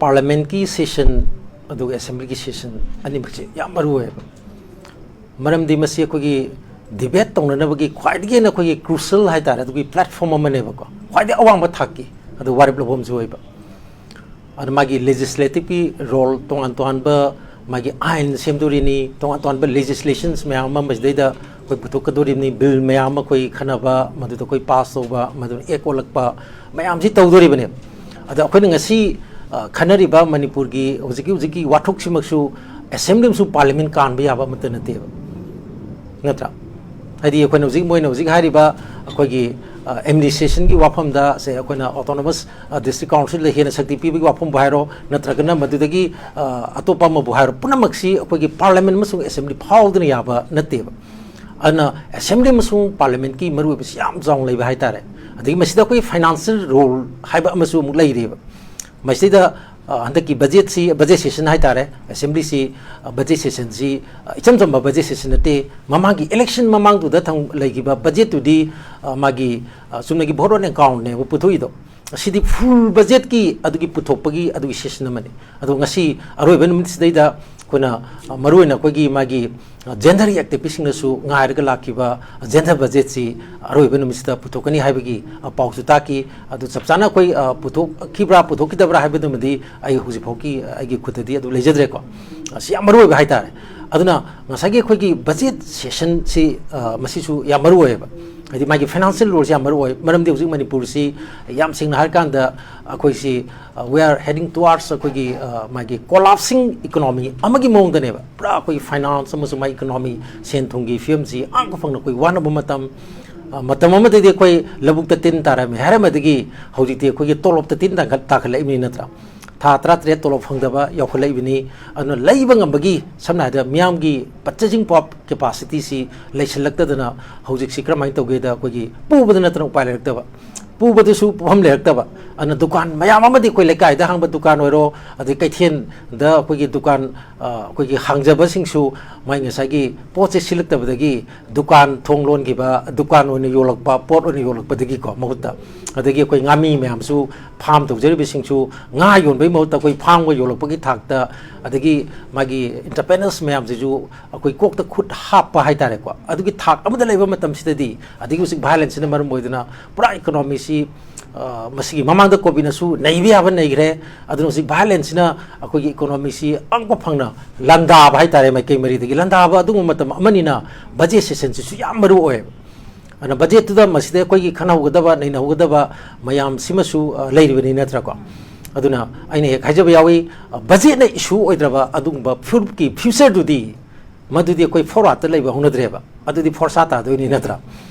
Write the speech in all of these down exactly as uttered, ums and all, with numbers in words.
ꯄꯥꯔꯂꯤꯌꯥꯃꯦꯟꯠꯀꯤ session ꯑꯗꯨꯒ ꯑꯦꯁꯦꯝꯕ꯭ꯂꯤꯒꯤ session ꯑꯅꯤꯃꯛꯁꯦ ꯌꯥꯝ ꯃꯔꯨ ꯑꯣꯏꯌꯦꯕ꯫ ꯃꯔꯝꯗꯤ ꯃꯁꯤ ꯑꯩꯈꯣꯏꯒꯤ ꯗꯤꯕꯦꯠ ꯇꯧꯅꯅꯕꯒꯤ ꯈ꯭ꯋꯥꯏꯗꯒꯤ ꯍꯦꯟꯅ ꯑꯩꯈꯣꯏꯒꯤ ꯀ꯭ꯔꯨꯁꯤꯌꯦꯜ ꯍꯥꯏꯇꯥꯔꯦ, ꯑꯗꯨꯒꯤ ꯄ꯭ꯂꯦꯠꯐꯣꯝ ꯑꯃꯅꯦꯕꯀꯣ, ꯈ꯭ꯋꯥꯏꯗꯒꯤ ꯑꯋꯥꯡꯕ ꯊꯥꯛꯀꯤ, ꯑꯗꯨ ꯋꯥꯔꯦꯞ ꯂꯧꯐꯝꯁꯨ ꯑꯣꯏꯕ꯫ ꯑꯗꯨ ꯃꯥꯒꯤ ꯂꯦꯖꯤꯁꯂꯦꯇꯤꯚꯀꯤ ꯔꯣꯜ, ꯇꯣꯉꯥꯟ ꯇꯣꯉꯥꯟꯕ ꯃꯥꯒꯤ ꯑꯥꯏꯟ ꯁꯦꯝꯗꯣꯔꯤꯅꯤ, ꯇꯣꯉꯥꯟ ꯇꯣꯉꯥꯟꯕ ꯂꯦꯖꯤꯁꯂꯦꯁꯟꯁ ꯃꯌꯥꯝ ꯑꯃ ꯃꯁꯤꯗꯩꯗ ꯑꯩꯈꯣꯏ ꯄꯨꯊꯣꯛꯀꯗꯣꯔꯤꯕꯅꯤ, ꯕꯤꯜ ꯃꯌꯥꯝ ꯑꯃ ꯑꯩꯈꯣꯏ ꯈꯟꯅꯕ, ꯃꯗꯨꯗ ꯑꯩꯈꯣꯏ ꯄꯥꯁ ꯇꯧꯕ, ꯃꯗꯨꯅ ꯑꯦꯛ ꯑꯣꯜꯂꯛꯄ ꯃꯌꯥꯝꯁꯤ ꯇꯧꯗꯣꯔꯤꯕꯅꯦꯕ꯫ ꯑꯗ ꯑꯩꯈꯣꯏꯅ ꯉꯁꯤ ꯑ, ꯈꯟꯅꯔꯤꯕ ꯃꯅꯤꯄꯨꯔꯒꯤ ꯍꯧꯖꯤꯛꯀꯤ, ꯍꯧꯖꯤꯛꯀꯤ ꯋꯥꯊꯣꯛꯁꯤꯃꯛꯁꯨ ꯑꯦꯁꯦꯝꯕ꯭ꯂꯤ ꯑꯃꯁꯨꯡ ꯄꯥꯔꯂꯤꯌꯥꯃꯦꯟꯠ ꯀꯥꯟꯕ ꯌꯥꯕ ꯑꯃꯠꯇ ꯅꯠꯇꯦꯕ, ꯅꯠꯇ꯭ꯔꯥ? ꯍꯥꯏꯗꯤ ꯑꯩꯈꯣꯏꯅ ꯍꯧꯖꯤꯛ, ꯃꯣꯏꯅ ꯍꯧꯖꯤꯛ ꯍꯥꯏꯔꯤꯕ ꯑꯩꯈꯣꯏꯒꯤ, ꯑ, ꯑꯦꯗꯃꯤꯅꯤꯁꯇ꯭ꯔꯦꯁꯟꯒꯤ ꯋꯥꯐꯝꯗ, ꯁꯦ, ꯑꯩꯈꯣꯏꯅ ꯑꯣꯇꯣꯅꯣꯃꯁ, ꯑ, ꯗꯤꯁꯇ꯭ꯔꯤꯛ ꯀꯥꯎꯟꯁꯤꯜꯗ ꯍꯦꯟꯅ ꯁꯛꯇꯤ ꯄꯤꯕꯒꯤ ꯋꯥꯐꯝꯕꯨ ꯍꯥꯏꯔꯣ, ꯅꯠꯇ꯭ꯔꯒꯅ ꯃꯗꯨꯗꯒꯤ, ꯑ, ꯑꯇꯣꯞꯄ ꯑꯃꯕꯨ ꯍꯥꯏꯔꯣ, ꯄꯨꯝꯅꯃꯛꯁꯤ ꯑꯩꯈꯣꯏꯒꯤ ꯄꯥꯔꯂꯤꯌꯥꯃꯦꯟꯠ ꯑꯃꯁꯨꯡ ꯑꯦꯁꯦꯝꯕ꯭ꯂꯤ ꯐꯥꯎꯗꯅ ꯌꯥꯕ ꯅꯠꯇꯦꯕ꯫ ꯑꯗꯨꯅ ꯑꯦꯁꯦꯝꯕ꯭ꯂꯤ ꯑꯃꯁꯨꯡ ꯄꯥꯔꯂꯤꯌꯥꯃꯦꯟꯠꯀꯤ ꯃꯔꯨꯑꯣꯏꯕꯁꯤ ꯌꯥꯝ ꯆꯥꯎꯅ ꯂꯩꯕ ꯍꯥꯏꯇꯥꯔꯦ꯫ ꯑꯗꯒꯤ ꯃꯁꯤꯗ ꯑꯩꯈꯣꯏ ꯐꯥꯏꯅꯥꯟꯁꯤꯌꯦꯜ ꯔꯣꯜ ꯍꯥꯏꯕ ꯑꯃꯁꯨ ꯑꯃꯨꯛ ꯂꯩꯔꯤꯕ꯫ ꯃꯁꯤꯗ, ꯑ, ꯍꯟꯗꯛꯀꯤ ꯕꯖꯦꯠꯁꯤ, ꯕꯖꯦꯠ ꯁꯦꯁꯟ ꯍꯥꯏꯇꯥꯔꯦ, ꯑꯦꯁꯦꯝꯕ꯭ꯂꯤꯁꯤ, ꯑ, ꯕꯖꯦꯠ ꯁꯦꯁꯟꯁꯤ, ꯑ, ꯏꯆꯝ ꯆꯝꯕ ꯕꯖꯦꯠ ꯁꯦꯁꯟ ꯅꯠꯇꯦ꯫ ꯃꯃꯥꯡꯒꯤ ꯏꯂꯦꯛꯁꯟ ꯃꯃꯥꯡꯗꯨꯗ ꯊꯝ-, ꯂꯩꯈꯤꯕ ꯕꯖꯦꯠꯇꯨꯗꯤ, ꯑ, ꯃꯥꯒꯤ, ꯑ, ꯆꯨꯝꯅꯒꯤ ꯚꯣꯠ ꯑꯣꯟ ꯑꯦꯀꯥꯎꯟꯅꯦꯕ ꯄꯨꯊꯣꯛꯏꯗꯣ꯫ ꯁꯤꯗꯤ ꯐꯨꯜ ꯕꯖꯦꯠꯀꯤ ꯑꯗꯨꯒꯤ ꯄꯨꯊꯣꯛꯄꯒꯤ ꯑꯗꯨꯒꯤ ꯁꯦꯁꯟ ꯑꯃꯅꯤ꯫ ꯑꯗꯣ ꯉꯁꯤ ꯑꯔꯣꯏꯕ ꯅꯨꯃꯤꯠꯁꯤꯗꯩꯗ ꯑꯩꯈꯣꯏꯅ, ꯑ, ꯃꯔꯨꯑꯣꯏꯅ ꯑꯩꯈꯣꯏꯒꯤ ꯃꯥꯒꯤ, ꯑ, ꯖꯦꯟꯗꯔ ꯑꯦꯛꯇꯤꯚꯤꯁꯁꯤꯡꯅꯁꯨ ꯉꯥꯏꯔꯒ ꯂꯥꯛꯈꯤꯕ ꯖꯦꯟꯗꯔ ꯕꯖꯦꯠꯁꯤ ꯑꯔꯣꯏꯕ ꯅꯨꯃꯤꯠꯁꯤꯗ ꯄꯨꯊꯣꯛꯀꯅꯤ ꯍꯥꯏꯕꯒꯤ, ꯑ, ꯄꯥꯎꯁꯨ ꯇꯥꯈꯤ꯫ ꯑꯗꯨ ꯆꯞ ꯆꯥꯅ ꯑꯩꯈꯣꯏ, ꯑ, ꯄꯨꯊꯣꯛꯈꯤꯕ꯭ꯔꯥ ꯄꯨꯊꯣꯛꯈꯤꯗꯕ꯭ꯔꯥ ꯍꯥꯏꯕꯗꯨꯃꯗꯤ ꯑꯩ ꯍꯧꯖꯤꯛꯐꯥꯎꯒꯤ ꯑꯩꯒꯤ ꯈꯨꯠꯇꯗꯤ ꯑꯗꯨ ꯂꯩꯖꯗ꯭ꯔꯦꯀꯣ꯫ ꯑꯁꯤ ꯌꯥꯝ ꯃꯔꯨ ꯑꯣꯏꯕ ꯍꯥꯏꯇꯥꯔꯦ꯫ ꯑꯗꯨꯅ ꯉꯁꯥꯏꯒꯤ ꯑꯩꯈꯣꯏꯒꯤ ꯕꯖꯦꯠ ꯁꯦꯁꯟꯁꯤ, ꯑ, ꯃꯁꯤꯁꯨ ꯌꯥꯝ ꯃꯔꯨ ꯑꯣꯏꯌꯦꯕ꯫ ꯍꯥꯏꯗꯤ ꯃꯥꯒꯤ ꯐꯥꯏꯅꯥꯟꯁꯤꯌꯦꯜ ꯔꯣꯜꯁꯤ ꯌꯥꯝ ꯃꯔꯨ ꯑꯣꯏ꯫ ꯃꯔꯝꯗꯤ ꯍꯧꯖꯤꯛ ꯃꯅꯤꯄꯨꯔꯁꯤ ꯌꯥꯝ ꯁꯦꯡꯅ ꯍꯥꯏꯔꯀꯥꯟꯗ ꯑꯩꯈꯣꯏꯁꯤ, ꯑ, we are heading towards ꯑꯩꯈꯣꯏꯒꯤ, ꯑ, ꯃꯥꯒꯤ ꯀꯣꯂꯥꯞꯁꯤꯡ ꯏꯀꯣꯅꯣꯃꯤ ꯑꯃꯒꯤ ꯃꯑꯣꯡꯗꯅꯦꯕ꯫ ꯄꯨꯔꯥ ꯑꯩꯈꯣꯏꯒꯤ ꯐꯥꯏꯅꯥꯟꯁ ꯑꯃꯁꯨꯡ ꯃꯥꯒꯤ ꯏꯀꯣꯅꯣꯃꯤ, ꯁꯦꯟ ꯊꯨꯝꯒꯤ ꯐꯤꯕꯝꯁꯤ ꯌꯥꯝ ꯐꯪꯅ ꯑꯩꯈꯣꯏ ꯋꯥꯅꯕ ꯃꯇꯝ, ꯑ, ꯃꯇꯝ ꯑꯃꯗꯗꯤ ꯑꯩꯈꯣꯏ ꯂꯧꯕꯨꯛꯇ ꯇꯤꯟ ꯇꯥꯔꯝꯃꯤ ꯍꯥꯏꯔꯝꯕꯗꯒꯤ ꯍꯧꯖꯤꯛꯇꯤ ꯑꯩꯈꯣꯏꯒꯤ ꯇꯣꯂꯣꯞꯇ ꯇꯤꯟ ꯇꯥꯈꯠ-, ꯇꯥꯈꯠꯂꯛꯏꯕꯅꯤ, ꯅꯠꯇ꯭ꯔꯥ? ꯊꯥ ꯇꯔꯥꯇꯔꯦꯠ ꯇꯣꯂꯣꯞ ꯐꯪꯗꯕ ꯌꯥꯎꯈꯠꯂꯛꯏꯕꯅꯤ꯫ ꯑꯗꯨꯅ ꯂꯩꯕ ꯉꯝꯕꯒꯤ, ꯁꯝꯅ ꯍꯥꯏꯔꯕꯗ, ꯃꯤꯌꯥꯝꯒꯤ ꯄꯔꯆꯦꯁꯤꯡ ꯄꯥꯋꯔ ꯀꯦꯄꯥꯁꯤꯇꯤꯁꯤ ꯂꯩꯁꯤꯜꯂꯛꯇꯗꯅ ꯍꯧꯖꯤꯛꯁꯤ ꯀꯔꯝꯍꯥꯏꯅ ꯇꯧꯒꯦꯗ, ꯑꯩꯈꯣꯏꯒꯤ ꯄꯨꯕꯗ ꯅꯠꯇꯅ ꯎꯄꯥꯏ ꯂꯩꯔꯛꯇꯕ, ꯄꯨꯕꯗꯁꯨ ꯄꯨꯐꯝ ꯂꯩꯔꯛꯇꯕ꯫ ꯑꯗꯨꯅ ꯗꯨꯀꯥꯟ ꯃꯌꯥꯝ ꯑꯃꯗꯤ ꯑꯩꯈꯣꯏ ꯂꯩꯀꯥꯏꯗ ꯍꯥꯡꯕ ꯗꯨꯀꯥꯟ ꯑꯣꯏꯔꯣ, ꯑꯗꯩ ꯀꯩꯊꯦꯜꯗ ꯑꯩꯈꯣꯏꯒꯤ ꯗꯨꯀꯥꯟ, ꯑ, ꯑꯩꯈꯣꯏꯒꯤ ꯍꯥꯡꯖꯕꯁꯤꯡꯁꯨ ꯃꯥꯒꯤ ꯉꯁꯥꯏꯒꯤ ꯄꯣꯠꯁꯦ ꯁꯤꯠꯂꯛꯇꯕꯗꯒꯤ ꯗꯨꯀꯥꯟ ꯊꯣꯡ ꯂꯣꯟꯈꯤꯕ, ꯗꯨꯀꯥꯟ ꯑꯣꯏꯅ ꯌꯣꯜꯂꯛꯄ, ꯄꯣꯠ ꯑꯣꯏꯅ ꯌꯣꯜꯂꯛꯄꯗꯒꯤꯀꯣ ꯃꯍꯨꯠꯇ꯫ ꯑꯗꯒꯤ ꯑꯩꯈꯣꯏ ꯉꯥꯃꯤ ꯃꯌꯥꯝꯁꯨ, ꯐꯥꯝ ꯇꯧꯖꯔꯤꯕꯁꯤꯡꯁꯨ ꯉꯥ ꯌꯣꯟꯕꯒꯤ ꯃꯍꯨꯠꯇ ꯑꯩꯈꯣꯏ ꯐꯥꯝꯒ ꯌꯣꯜꯂꯛꯄꯒꯤ ꯊꯥꯛꯇ, ꯑꯗꯒꯤ ꯃꯥꯒꯤ entrepreneurs ꯃꯌꯥꯝꯁꯤꯁꯨ ꯑꯩꯈꯣꯏ ꯀꯣꯛꯇ ꯈꯨꯠ ꯍꯥꯞꯄ ꯍꯥꯏꯇꯥꯔꯦꯀꯣ, ꯑꯗꯨꯒꯤ ꯊꯥꯛ ꯑꯃꯗ ꯂꯩꯕ ꯃꯇꯝꯁꯤꯗꯗꯤ, ꯑꯗꯒꯤ ꯍꯧꯖꯤꯛ violence ꯁꯤꯅ ꯃꯔꯝ ꯑꯣꯏꯗꯅ ꯄꯨꯔꯥ economy ꯁꯤ, ꯑ, ꯃꯁꯤꯒꯤ ꯃꯃꯥꯡꯗ ꯀꯣꯕꯤꯅꯁꯨ ꯅꯩꯕ ꯌꯥꯕ ꯅꯩꯈ꯭ꯔꯦ꯫ ꯑꯗꯨꯅ ꯍꯧꯖꯤꯛ violence ꯁꯤꯅ ꯑꯩꯈꯣꯏꯒꯤ economy ꯁꯤ ꯑꯉꯛꯄ ꯐꯪꯅ ꯂꯥꯟꯗꯥꯕ ꯍꯥꯏꯇꯥꯔꯦ, ꯃꯥꯏꯀꯩ ꯃꯔꯤꯗꯒꯤ ꯂꯥꯟꯗꯥꯕ ꯑꯗꯨꯒꯨꯝꯕ ꯃꯇꯝ ꯑꯃꯅꯤꯅ budget session ꯁꯤꯁꯨ ꯌꯥꯝ ꯃꯔꯨ ꯑꯣꯏꯌꯦꯕ꯫ ꯑꯗꯨꯅ budget ꯇꯨꯗ ꯃꯁꯤꯗ ꯑꯩꯈꯣꯏꯒꯤ ꯈꯟꯅꯍꯧꯒꯗꯕ, ꯅꯩꯅꯍꯧꯒꯗꯕ ꯃꯌꯥꯝꯁꯤꯃꯁꯨ, ꯑ, ꯂꯩꯔꯤꯕꯅꯤ ꯅꯠꯇ꯭ꯔꯥꯀꯣ? ꯑꯗꯨꯅ ꯑꯩꯅ ꯍꯦꯛ ꯍꯥꯏꯖꯕ ꯌꯥꯎꯏ, ꯑ, budget ꯅ issue ꯑꯣꯏꯗ꯭ꯔꯕ ꯑꯗꯨꯒꯨꯝꯕ ꯐꯨꯔꯨꯞꯀꯤ future ꯗꯨꯗꯤ, ꯃꯗꯨꯗꯤ ꯑꯩꯈꯣꯏ forward ꯇ ꯂꯩꯕ ꯍꯧꯅꯗ꯭ꯔꯦꯕ꯫ ꯑꯗꯨꯗꯤ ꯐꯣꯔꯁꯥ ꯇꯥꯗꯣꯏꯅꯤ ꯅꯠꯇ꯭ꯔꯥ?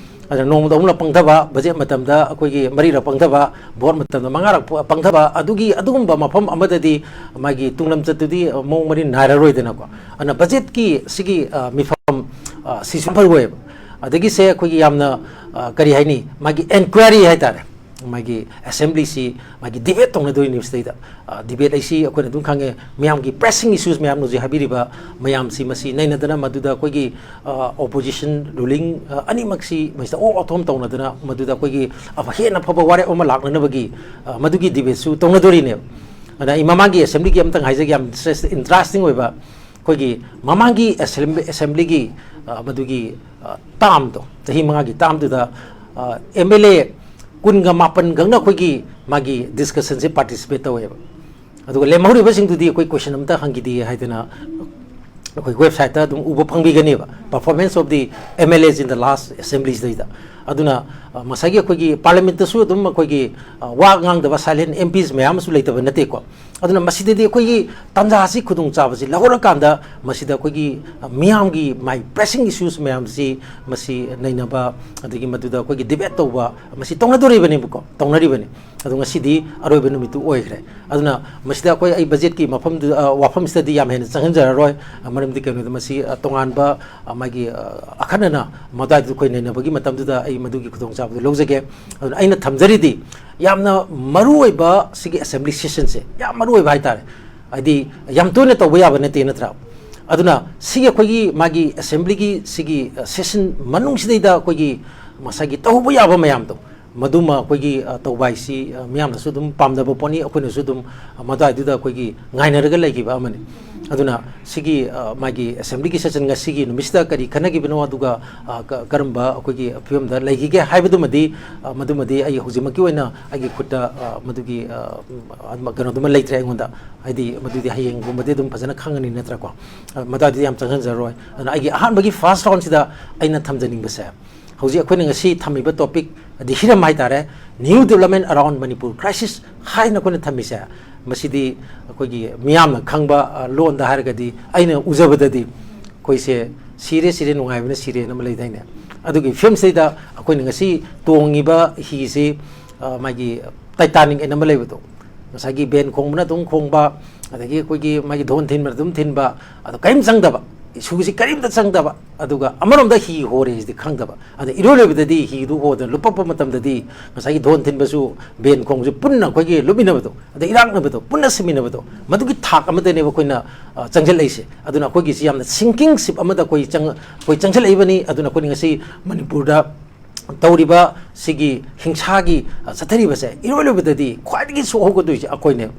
ꯑꯗꯨꯅ ꯅꯣꯡꯃꯗ ꯑꯍꯨꯝꯂꯛ ꯄꯪꯊꯕ, budget ꯃꯇꯝꯗ ꯑꯩꯈꯣꯏꯒꯤ ꯃꯔꯤꯔꯛ ꯄꯪꯊꯕ, vote ꯃꯇꯝꯗ ꯃꯉꯥꯔꯛ ꯄ-, ꯄꯪꯊꯕ, ꯑꯗꯨꯒꯤ ꯑꯗꯨꯒꯨꯝꯕ ꯃꯐꯝ ꯑꯃꯗꯗꯤ ꯃꯥꯒꯤ ꯇꯨꯡꯂꯝꯆꯠꯇꯨꯗꯤ, ꯑ, ꯃꯑꯣꯡ ꯃꯔꯤꯟ ꯅꯥꯏꯔꯔꯣꯏꯗꯅꯀꯣ꯫ ꯑꯗꯨꯅ budget ꯀꯤ ꯁꯤꯒꯤ, ꯑ, ꯃꯤꯐꯝ, ꯑ, ꯁꯤꯁꯨ ꯌꯥꯝ ꯃꯔꯨ ꯑꯣꯏꯌꯦꯕ꯫ ꯑꯗꯒꯤꯁꯦ ꯑꯩꯈꯣꯏꯒꯤ ꯌꯥꯝꯅ, ꯑ, ꯀꯔꯤ ꯍꯥꯏꯅꯤ, ꯃꯥꯒꯤ enquiry ꯍꯥꯏꯇꯥꯔꯦ, ꯃꯥꯒꯤ assembly ꯁꯤ ꯃꯥꯒꯤ debate ꯇꯧꯅꯗꯣꯏꯅꯤ ꯁꯤꯗꯩꯗ꯫ ꯑ, debate ꯍꯥꯏꯁꯤ ꯑꯩꯈꯣꯏꯅ ꯑꯗꯨꯝ ꯈꯪꯉꯦ, ꯃꯤꯌꯥꯝꯒꯤ pressing issues ꯃꯌꯥꯝꯅ ꯍꯧꯖꯤꯛ ꯍꯥꯏꯕꯤꯔꯤꯕ ꯃꯌꯥꯝꯁꯤ, ꯃꯁꯤ ꯅꯩꯅꯗꯅ ꯃꯗꯨꯗ ꯑꯩꯈꯣꯏꯒꯤ, ꯑ, opposition, ruling, ꯑ, ꯑꯅꯤꯃꯛꯁꯤ ꯃꯁꯤꯗ ꯑꯣꯛ ꯑꯊꯣꯝ ꯇꯧꯅꯗꯅ ꯃꯗꯨꯗ ꯑꯩꯈꯣꯏꯒꯤ ꯑꯐ-, ꯍꯦꯟꯅ ꯐꯕ ꯋꯥꯔꯦꯞ ꯑꯃ ꯂꯥꯛꯅꯅꯕꯒꯤ, ꯑ, ꯃꯗꯨꯒꯤ debate ꯁꯨ ꯇꯧꯅꯗꯣꯔꯤꯅꯦꯕ꯫ ꯑꯗ ꯑꯩ ꯃꯃꯥꯡꯒꯤ assembly ꯒꯤ ꯑꯝꯇꯪ ꯍꯥꯏꯖꯒꯦ, ꯌꯥꯝ interest-, interesting ꯑꯣꯏꯕ꯫ ꯑꯩꯈꯣꯏꯒꯤ ꯃꯃꯥꯡꯒꯤ assembly, assembly ꯒꯤ, ꯑ, ꯃꯗꯨꯒꯤ, ꯑ, term ꯗꯣ, ꯆꯍꯤ ꯃꯉꯥꯒꯤ term ꯗꯨꯗ, ꯑ, M L A ꯀꯨꯟꯒ ꯃꯥꯄꯟ ꯈꯛꯅ ꯑꯩꯈꯣꯏꯒꯤ ꯃꯥꯒꯤ discussion ꯁꯦ participate ꯇꯧꯋꯦꯕ꯫ ꯑꯗꯨꯒ ꯂꯦꯝꯍꯧꯔꯤꯕꯁꯤꯡꯗꯨꯗꯤ ꯑꯩꯈꯣꯏ question ꯑꯝꯇ ꯍꯪꯈꯤꯗꯦ ꯍꯥꯏꯗꯅ ꯑꯩꯈꯣꯏ website ꯇ ꯑꯗꯨꯝ ꯎꯕ ꯐꯪꯕꯤꯒꯅꯦꯕ, performance of the M L As in the last assembly ꯁꯤꯗꯩꯗ꯫ ꯑꯗꯨꯅ, ꯑ, ꯉꯁꯥꯏꯒꯤ ꯑꯩꯈꯣꯏꯒꯤ parliament ꯇꯁꯨ ꯑꯗꯨꯝ ꯑꯩꯈꯣꯏꯒꯤ, ꯑ, ꯋꯥ ꯉꯥꯡꯗꯕ silent M Ps ꯃꯌꯥꯝ ꯑꯃꯁꯨ ꯂꯩꯇꯕ ꯅꯠꯇꯦꯀꯣ꯫ ꯑꯗꯨꯅ ꯃꯁꯤꯗꯗꯤ ꯑꯩꯈꯣꯏꯒꯤ ꯇꯥꯟꯖꯥ ꯑꯁꯤ, ꯈꯨꯗꯣꯡꯆꯥꯕꯁꯤ ꯂꯧꯍꯧꯔꯀꯥꯟꯗ ꯃꯁꯤꯗ ꯑꯩꯈꯣꯏꯒꯤ, ꯑ, ꯃꯤꯌꯥꯝꯒꯤ ꯃꯥꯏ pressing issues ꯃꯌꯥꯝꯁꯤ ꯃꯁꯤ ꯅꯩꯅꯕ, ꯑꯗꯒꯤ ꯃꯗꯨꯗ ꯑꯩꯈꯣꯏꯒꯤ debate ꯇꯧꯕ, ꯃꯁꯤ ꯇꯧꯅꯗꯣꯔꯤꯕꯅꯦꯕꯀꯣ, ꯇꯧꯅꯔꯤꯕꯅꯤ꯫ ꯑꯗꯣ ꯉꯁꯤꯗꯤ ꯑꯔꯣꯏꯕ ꯅꯨꯃꯤꯠꯇꯨ ꯑꯣꯏꯈ꯭ꯔꯦ꯫ ꯑꯗꯨꯅ ꯃꯁꯤꯗ ꯑꯩꯈꯣꯏ, ꯑꯩ budget ꯀꯤ ꯃꯐꯝꯗꯨ, ꯑ, ꯋꯥꯐꯝꯁꯤꯗꯗꯤ ꯌꯥꯝ ꯍꯦꯟꯅ ꯆꯪꯍꯟꯖꯔꯔꯣꯏ꯫ ꯑ, ꯃꯔꯝꯗꯤ ꯀꯩꯅꯣꯗ ꯃꯁꯤ, ꯑ, ꯇꯣꯉꯥꯟꯕ, ꯑ, ꯃꯥꯒꯤ, ꯑ, ꯑꯈꯟꯅꯅ ꯃꯗꯨꯋꯥꯏꯗꯨꯗ ꯑꯩꯈꯣꯏ ꯅꯩꯅꯕꯒꯤ ꯃꯇꯝꯗꯨꯗ ꯑꯩ ꯃꯗꯨꯒꯤ ꯈꯨꯗꯣꯡꯆꯥꯕꯗꯨ ꯂꯧꯖꯒꯦ꯫ ꯑꯗꯨꯅ ꯑꯩꯅ ꯊꯝꯖꯔꯤꯗꯤ ꯌꯥꯝꯅ ꯃꯔꯨꯑꯣꯏꯕ ꯁꯤꯒꯤ assembly session ꯁꯦ, ꯌꯥꯝ ꯃꯔꯨꯑꯣꯏꯕ ꯍꯥꯏꯇꯥꯔꯦ꯫ ꯍꯥꯏꯗꯤ ꯌꯥꯝ ꯇꯣꯏꯅ ꯇꯧꯕ ꯌꯥꯕ ꯅꯠꯇꯦ ꯅꯠꯇ꯭ꯔꯥ? ꯑꯗꯨꯅ ꯁꯤꯒꯤ ꯑꯩꯈꯣꯏꯒꯤ ꯃꯥꯒꯤ assembly ꯒꯤ ꯁꯤꯒꯤ, ꯑ, session ꯃꯅꯨꯡꯁꯤꯗꯩꯗ ꯑꯩꯈꯣꯏꯒꯤ ꯉꯁꯥꯏꯒꯤ ꯇꯧꯕ ꯌꯥꯕ ꯃꯌꯥꯝꯗꯣ, ꯃꯗꯨꯃ ꯑꯩꯈꯣꯏꯒꯤ, ꯑ, ꯇꯧꯕ ꯍꯥꯏꯁꯤ, ꯑ, ꯃꯤꯌꯥꯝꯅꯁꯨ ꯑꯗꯨꯝ ꯄꯥꯝꯅꯕ ꯄꯣꯠꯅꯤ, ꯑꯩꯈꯣꯏꯅꯁꯨ ꯑꯗꯨꯝ, ꯑ, ꯃꯗꯨꯋꯥꯏꯗꯨꯗ ꯑꯩꯈꯣꯏꯒꯤ ꯉꯥꯏꯅꯔꯒ ꯂꯩꯈꯤꯕ ꯑꯃꯅꯤ꯫ ꯑꯗꯨꯅ ꯁꯤꯒꯤ, ꯑ, ꯃꯥꯒꯤ assemblyꯒꯤ session ꯉꯁꯤꯒꯤ ꯅꯨꯃꯤꯠꯁꯤꯗ ꯀꯔꯤ ꯈꯟꯅꯈꯤꯕꯅꯣ, ꯑꯗꯨꯒ, ꯑ, ꯀ-, ꯀꯔꯝꯕ ꯑꯩꯈꯣꯏꯒꯤ ꯐꯤꯕꯝꯗ ꯂꯩꯈꯤꯒꯦ ꯍꯥꯏꯕꯗꯨꯃꯗꯤ, ꯑ, ꯃꯗꯨꯃꯗꯤ ꯑꯩ ꯍꯧꯖꯤꯛꯃꯛꯀꯤ ꯑꯣꯏꯅ ꯑꯩꯒꯤ ꯈꯨꯠꯇ, ꯑ, ꯃꯗꯨꯒꯤ, ꯑ, ꯎꯝ, ꯀꯩꯅꯣꯗꯨꯃ ꯂꯩꯇ꯭ꯔꯦ ꯑꯩꯉꯣꯟꯗ꯫ ꯍꯥꯏꯗꯤ ꯃꯗꯨꯗꯤ ꯍꯌꯦꯡꯒꯨꯝꯕꯗꯤ ꯑꯗꯨꯝ ꯐꯖꯅ ꯈꯪꯉꯅꯤ, ꯅꯠꯇ꯭ꯔꯀꯣ? ꯑ, ꯃꯗꯨꯋꯥꯏꯗꯨꯗꯤ ꯌꯥꯝ ꯆꯪꯁꯤꯟꯖꯔꯣꯏ꯫ ꯑꯗꯨꯅ ꯑꯩꯒꯤ ꯑꯍꯥꯟꯕꯒꯤ first roundꯁꯤꯗ ꯑꯩꯅ ꯊꯝꯖꯅꯤꯡꯕꯁꯦ, ꯍꯧꯖꯤꯛ ꯑꯩꯈꯣꯏꯅ ꯉꯁꯤ ꯊꯝꯃꯤꯕ topic ꯑꯗꯤ ꯍꯤꯔꯝ ꯍꯥꯏꯇꯥꯔꯦ, New Development Around Manipur Crisis ꯍꯥꯏꯅ ꯑꯩꯈꯣꯏꯅ ꯊꯝꯃꯤꯁꯦ, ꯃꯁꯤꯗꯤ ꯑꯩꯈꯣꯏꯒꯤ ꯃꯤꯌꯥꯝꯅ ꯈꯪꯕ, ꯑ, ꯂꯣꯟꯗ ꯍꯥꯏꯔꯒꯗꯤ, ꯑꯩꯅ ꯎꯖꯕꯗꯗꯤ ꯑꯩꯈꯣꯏꯁꯦ "ꯁꯤꯔꯦ ꯁꯤꯔꯦ ꯅꯨꯡꯉꯥꯏꯕꯅ ꯁꯤꯔꯦꯅ" ꯑꯃ ꯂꯩꯗꯥꯏꯅꯦ? ꯑꯗꯨꯒꯤ ꯐꯤꯂꯝꯁꯤꯗꯩꯗ ꯑꯩꯈꯣꯏꯅ ꯉꯁꯤ ꯇꯣꯡꯉꯤꯕ ꯍꯤꯁꯤ, ꯑ, ꯃꯥꯒꯤ Titanic ꯍꯥꯏꯅ ꯑꯃ ꯂꯩꯕꯗꯣ, ꯉꯁꯥꯏꯒꯤ ꯕꯦꯟ ꯈꯣꯡꯕꯅ ꯑꯗꯨꯝ ꯈꯣꯡꯕ, ꯑꯗꯒꯤ ꯑꯩꯈꯣꯏꯒꯤ ꯃꯥꯒꯤ ꯙꯣꯟ ꯊꯤꯟꯕꯅ ꯑꯗꯨꯝ ꯊꯤꯟꯕ, ꯑꯗꯣ ꯀꯔꯤꯝ ꯆꯪꯗꯕ, ꯏꯁꯨꯁꯤ ꯀꯔꯤꯝꯇ ꯆꯪꯗꯕ, ꯑꯗꯨꯒ ꯑꯃꯔꯣꯝꯗ ꯍꯤ ꯍꯣꯔꯦ ꯍꯥꯏꯁꯤꯗꯤ ꯈꯪꯗꯕ꯫ ꯑꯗ ꯏꯔꯣꯏ ꯂꯣꯏꯕꯗꯗꯤ ꯍꯤꯗꯨ ꯍꯣꯗꯅ ꯂꯨꯞꯄꯛꯄ ꯃꯇꯝꯗꯗꯤ ꯉꯁꯥꯏꯒꯤ ꯙꯣꯟ ꯊꯤꯟꯕꯁꯨ, ꯕꯦꯟ ꯈꯣꯡꯕꯁꯨ ꯄꯨꯟꯅ ꯑꯩꯈꯣꯏꯒꯤ ꯂꯨꯞꯃꯤꯟꯅꯕꯗꯣ, ꯑꯗ ꯏꯔꯥꯛꯅꯕꯗꯣ, ꯄꯨꯟꯅ ꯁꯤꯃꯤꯟꯅꯕꯗꯣ, ꯃꯗꯨꯒꯤ ꯊꯥꯛ ꯑꯃꯗꯅꯦꯕ ꯑꯩꯈꯣꯏꯅ, ꯑ, ꯆꯪꯁꯤꯜꯂꯛꯏꯁꯦ꯫ ꯑꯗꯨꯅ ꯑꯩꯈꯣꯏꯒꯤꯁꯤ ꯌꯥꯝꯅ sinking ship ꯑꯃꯗ ꯑꯩꯈꯣꯏ ꯆꯪ-, ꯑꯩꯈꯣꯏ ꯆꯪꯁꯤꯜꯂꯛꯏꯕꯅꯤ꯫ ꯑꯗꯨꯅ ꯑꯩꯈꯣꯏꯅ ꯉꯁꯤ ꯃꯅꯤꯄꯨꯔꯗ ꯇꯧꯔꯤꯕ ꯁꯤꯒꯤ ꯍꯤꯡꯁꯥꯒꯤ, ꯑ, ꯆꯠꯊꯔꯤꯕꯁꯦ ꯏꯔꯣꯏ ꯂꯣꯏꯕꯗꯗꯤ ꯈ꯭ꯋꯥꯏꯗꯒꯤ ꯁꯣꯛꯍꯧꯒꯗꯣꯏꯁꯦ ꯑꯩꯈꯣꯏꯅꯦ,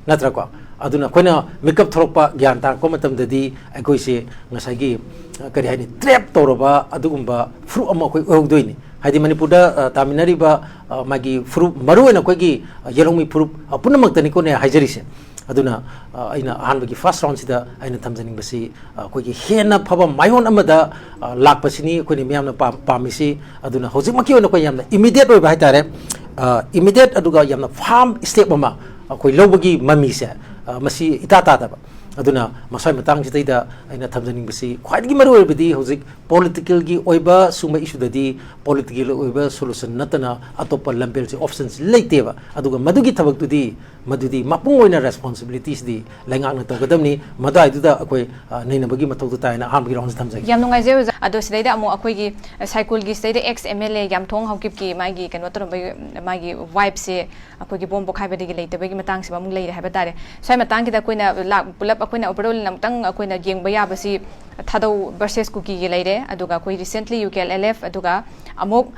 ꯅꯠꯇ꯭ꯔꯀꯣ? ꯑꯗꯨꯅ ꯑꯩꯈꯣꯏꯅ ꯃꯤꯀꯞ ꯊꯣꯛꯂꯛꯄ, ꯒ꯭ꯌꯥꯟ ꯇꯥꯔꯛꯄ ꯃꯇꯝꯗꯗꯤ ꯑꯩꯈꯣꯏꯁꯦ ꯉꯁꯥꯏꯒꯤ, ꯑ, ꯀꯔꯤ ꯍꯥꯏꯅꯤ, trap ꯇꯧꯔꯕ ꯑꯗꯨꯒꯨꯝꯕ ꯐꯨꯔꯨꯞ ꯑꯃ ꯑꯩꯈꯣꯏ ꯑꯣꯏꯍꯧꯗꯣꯏꯅꯤ꯫ ꯍꯥꯏꯗꯤ ꯃꯅꯤꯄꯨꯔꯗ, ꯑ, ꯇꯥꯃꯤꯟꯅꯔꯤꯕ, ꯑ, ꯃꯥꯒꯤ ꯐꯨꯔꯨꯞ, ꯃꯔꯨꯑꯣꯏꯅ ꯑꯩꯈꯣꯏꯒꯤ, ꯑ, ꯌꯦꯂꯣꯡꯃꯤ ꯐꯨꯔꯨꯞ, ꯑ, ꯄꯨꯝꯅꯃꯛꯇꯅꯤꯀꯣꯅꯦ ꯍꯥꯏꯖꯔꯤꯁꯦ꯫ ꯑꯗꯨꯅ, ꯑ, ꯑꯩꯅ ꯑꯍꯥꯟꯕꯒꯤ first roundꯁꯤꯗ ꯑꯩꯅ ꯊꯝꯖꯅꯤꯡꯕꯁꯤ, ꯑ, ꯑꯩꯈꯣꯏꯒꯤ ꯍꯦꯟꯅ ꯐꯕ ꯃꯥꯏꯑꯣꯟ ꯑꯃꯗ, ꯑ, ꯂꯥꯛꯄꯁꯤꯅꯤ ꯑꯩꯈꯣꯏꯅ ꯃꯤꯌꯥꯝꯅ ꯄꯥꯝ-, ꯄꯥꯝꯃꯤꯁꯤ꯫ ꯑꯗꯨꯅ ꯍꯧꯖꯤꯛꯃꯛꯀꯤ ꯑꯣꯏꯅ ꯑꯩꯈꯣꯏ ꯌꯥꯝꯅ immediate ꯑꯣꯏꯕ ꯍꯥꯏꯇꯥꯔꯦ, ꯑ, immediate ꯑꯗꯨꯒ ꯌꯥꯝꯅ firm step ꯑꯃ ꯑꯩꯈꯣꯏ ꯂꯧꯕꯒꯤ ꯃꯃꯤꯁꯦ, ꯑ, ꯃꯁꯤ ꯏꯇꯥ ꯇꯥꯗꯕ꯫ ꯑꯗꯨꯅ ꯃꯁ꯭ꯋꯥꯏ ꯃꯇꯥꯡꯁꯤꯗꯩꯗ ꯑꯩꯅ ꯊꯝꯖꯅꯤꯡꯕꯁꯤ, ꯈ꯭ꯋꯥꯏꯗꯒꯤ ꯃꯔꯨꯑꯣꯏꯕꯗꯤ ꯍꯧꯖꯤꯛ politicalꯒꯤ ꯑꯣꯏꯕ ꯁꯨꯝꯕ issueꯗꯗꯤ political ꯑꯣꯏꯕ solution ꯅꯠꯇꯅ ꯑꯇꯣꯞꯄ ꯂꯝꯕꯦꯜꯁꯦ, optionꯁꯦ ꯂꯩꯇꯦꯕ꯫ ꯑꯗꯨꯒ ꯃꯗꯨꯒꯤ ꯊꯕꯛꯇꯨꯗꯤ, ꯃꯗꯨꯗꯤ ꯃꯄꯨꯡ ꯑꯣꯏꯅ responsibilityꯁꯤꯗꯤ ꯂꯩꯉꯥꯛꯅ ꯇꯧꯒꯗꯕꯅꯤ꯫ ꯃꯗꯨꯋꯥꯏꯗꯨꯗ ꯑꯩꯈꯣꯏ, ꯑ, ꯅꯩꯅꯕꯒꯤ ꯃꯊꯧꯗꯨ ꯇꯥꯏꯅ ꯑꯍꯥꯟꯕꯒꯤ roundꯁꯤ ꯊꯝꯖꯒꯦ꯫ ꯌꯥꯝ ꯅꯨꯡꯉꯥꯏꯖꯩ ꯑꯣꯖꯥ꯫ ꯑꯗꯣ ꯁꯤꯗꯩꯗ ꯑꯃꯨꯛ ꯑꯩꯈꯣꯏꯒꯤ, ꯑ, ꯁꯥꯏꯀꯨꯜꯒꯤ ꯁꯤꯗꯩꯗ ex MLA ꯌꯥꯝꯊꯣꯡ ꯍꯥꯎꯀꯤꯞꯀꯤ ꯃꯥꯒꯤ ꯀꯩꯅꯣ ꯇꯧꯔꯝꯕꯒꯤ, ꯃꯥꯒꯤ vibeꯁꯦ ꯑꯩꯈꯣꯏꯒꯤ ꯕꯣꯝ ꯄꯣꯈꯥꯏꯕꯗꯒꯤ ꯂꯩꯇꯕꯒꯤ ꯃꯇꯥꯡꯁꯤꯃ ꯑꯃꯨꯛ ꯂꯩꯔꯦ ꯍꯥꯏꯕ ꯇꯥꯔꯦ꯫ ꯁ꯭ꯋꯥꯏ ꯃꯇꯥꯡꯒꯤꯗ ꯑꯩꯈꯣꯏꯅ ꯂꯥꯛ-, ꯄꯨꯂꯞ ꯑꯩꯈꯣꯏꯅ overall ꯑꯃꯨꯛꯇꯪ ꯑꯩꯈꯣꯏꯅ ꯌꯦꯡꯕ ꯌꯥꯕꯁꯤ, ꯊꯥꯗꯧ ꯚꯔꯁꯦꯁ ꯀꯨꯀꯤꯒꯤ ꯂꯩꯔꯦ, ꯑꯗꯨꯒ ꯑꯩꯈꯣꯏ recently U K L L F, ꯑꯗꯨꯒ ꯑꯃꯨꯛ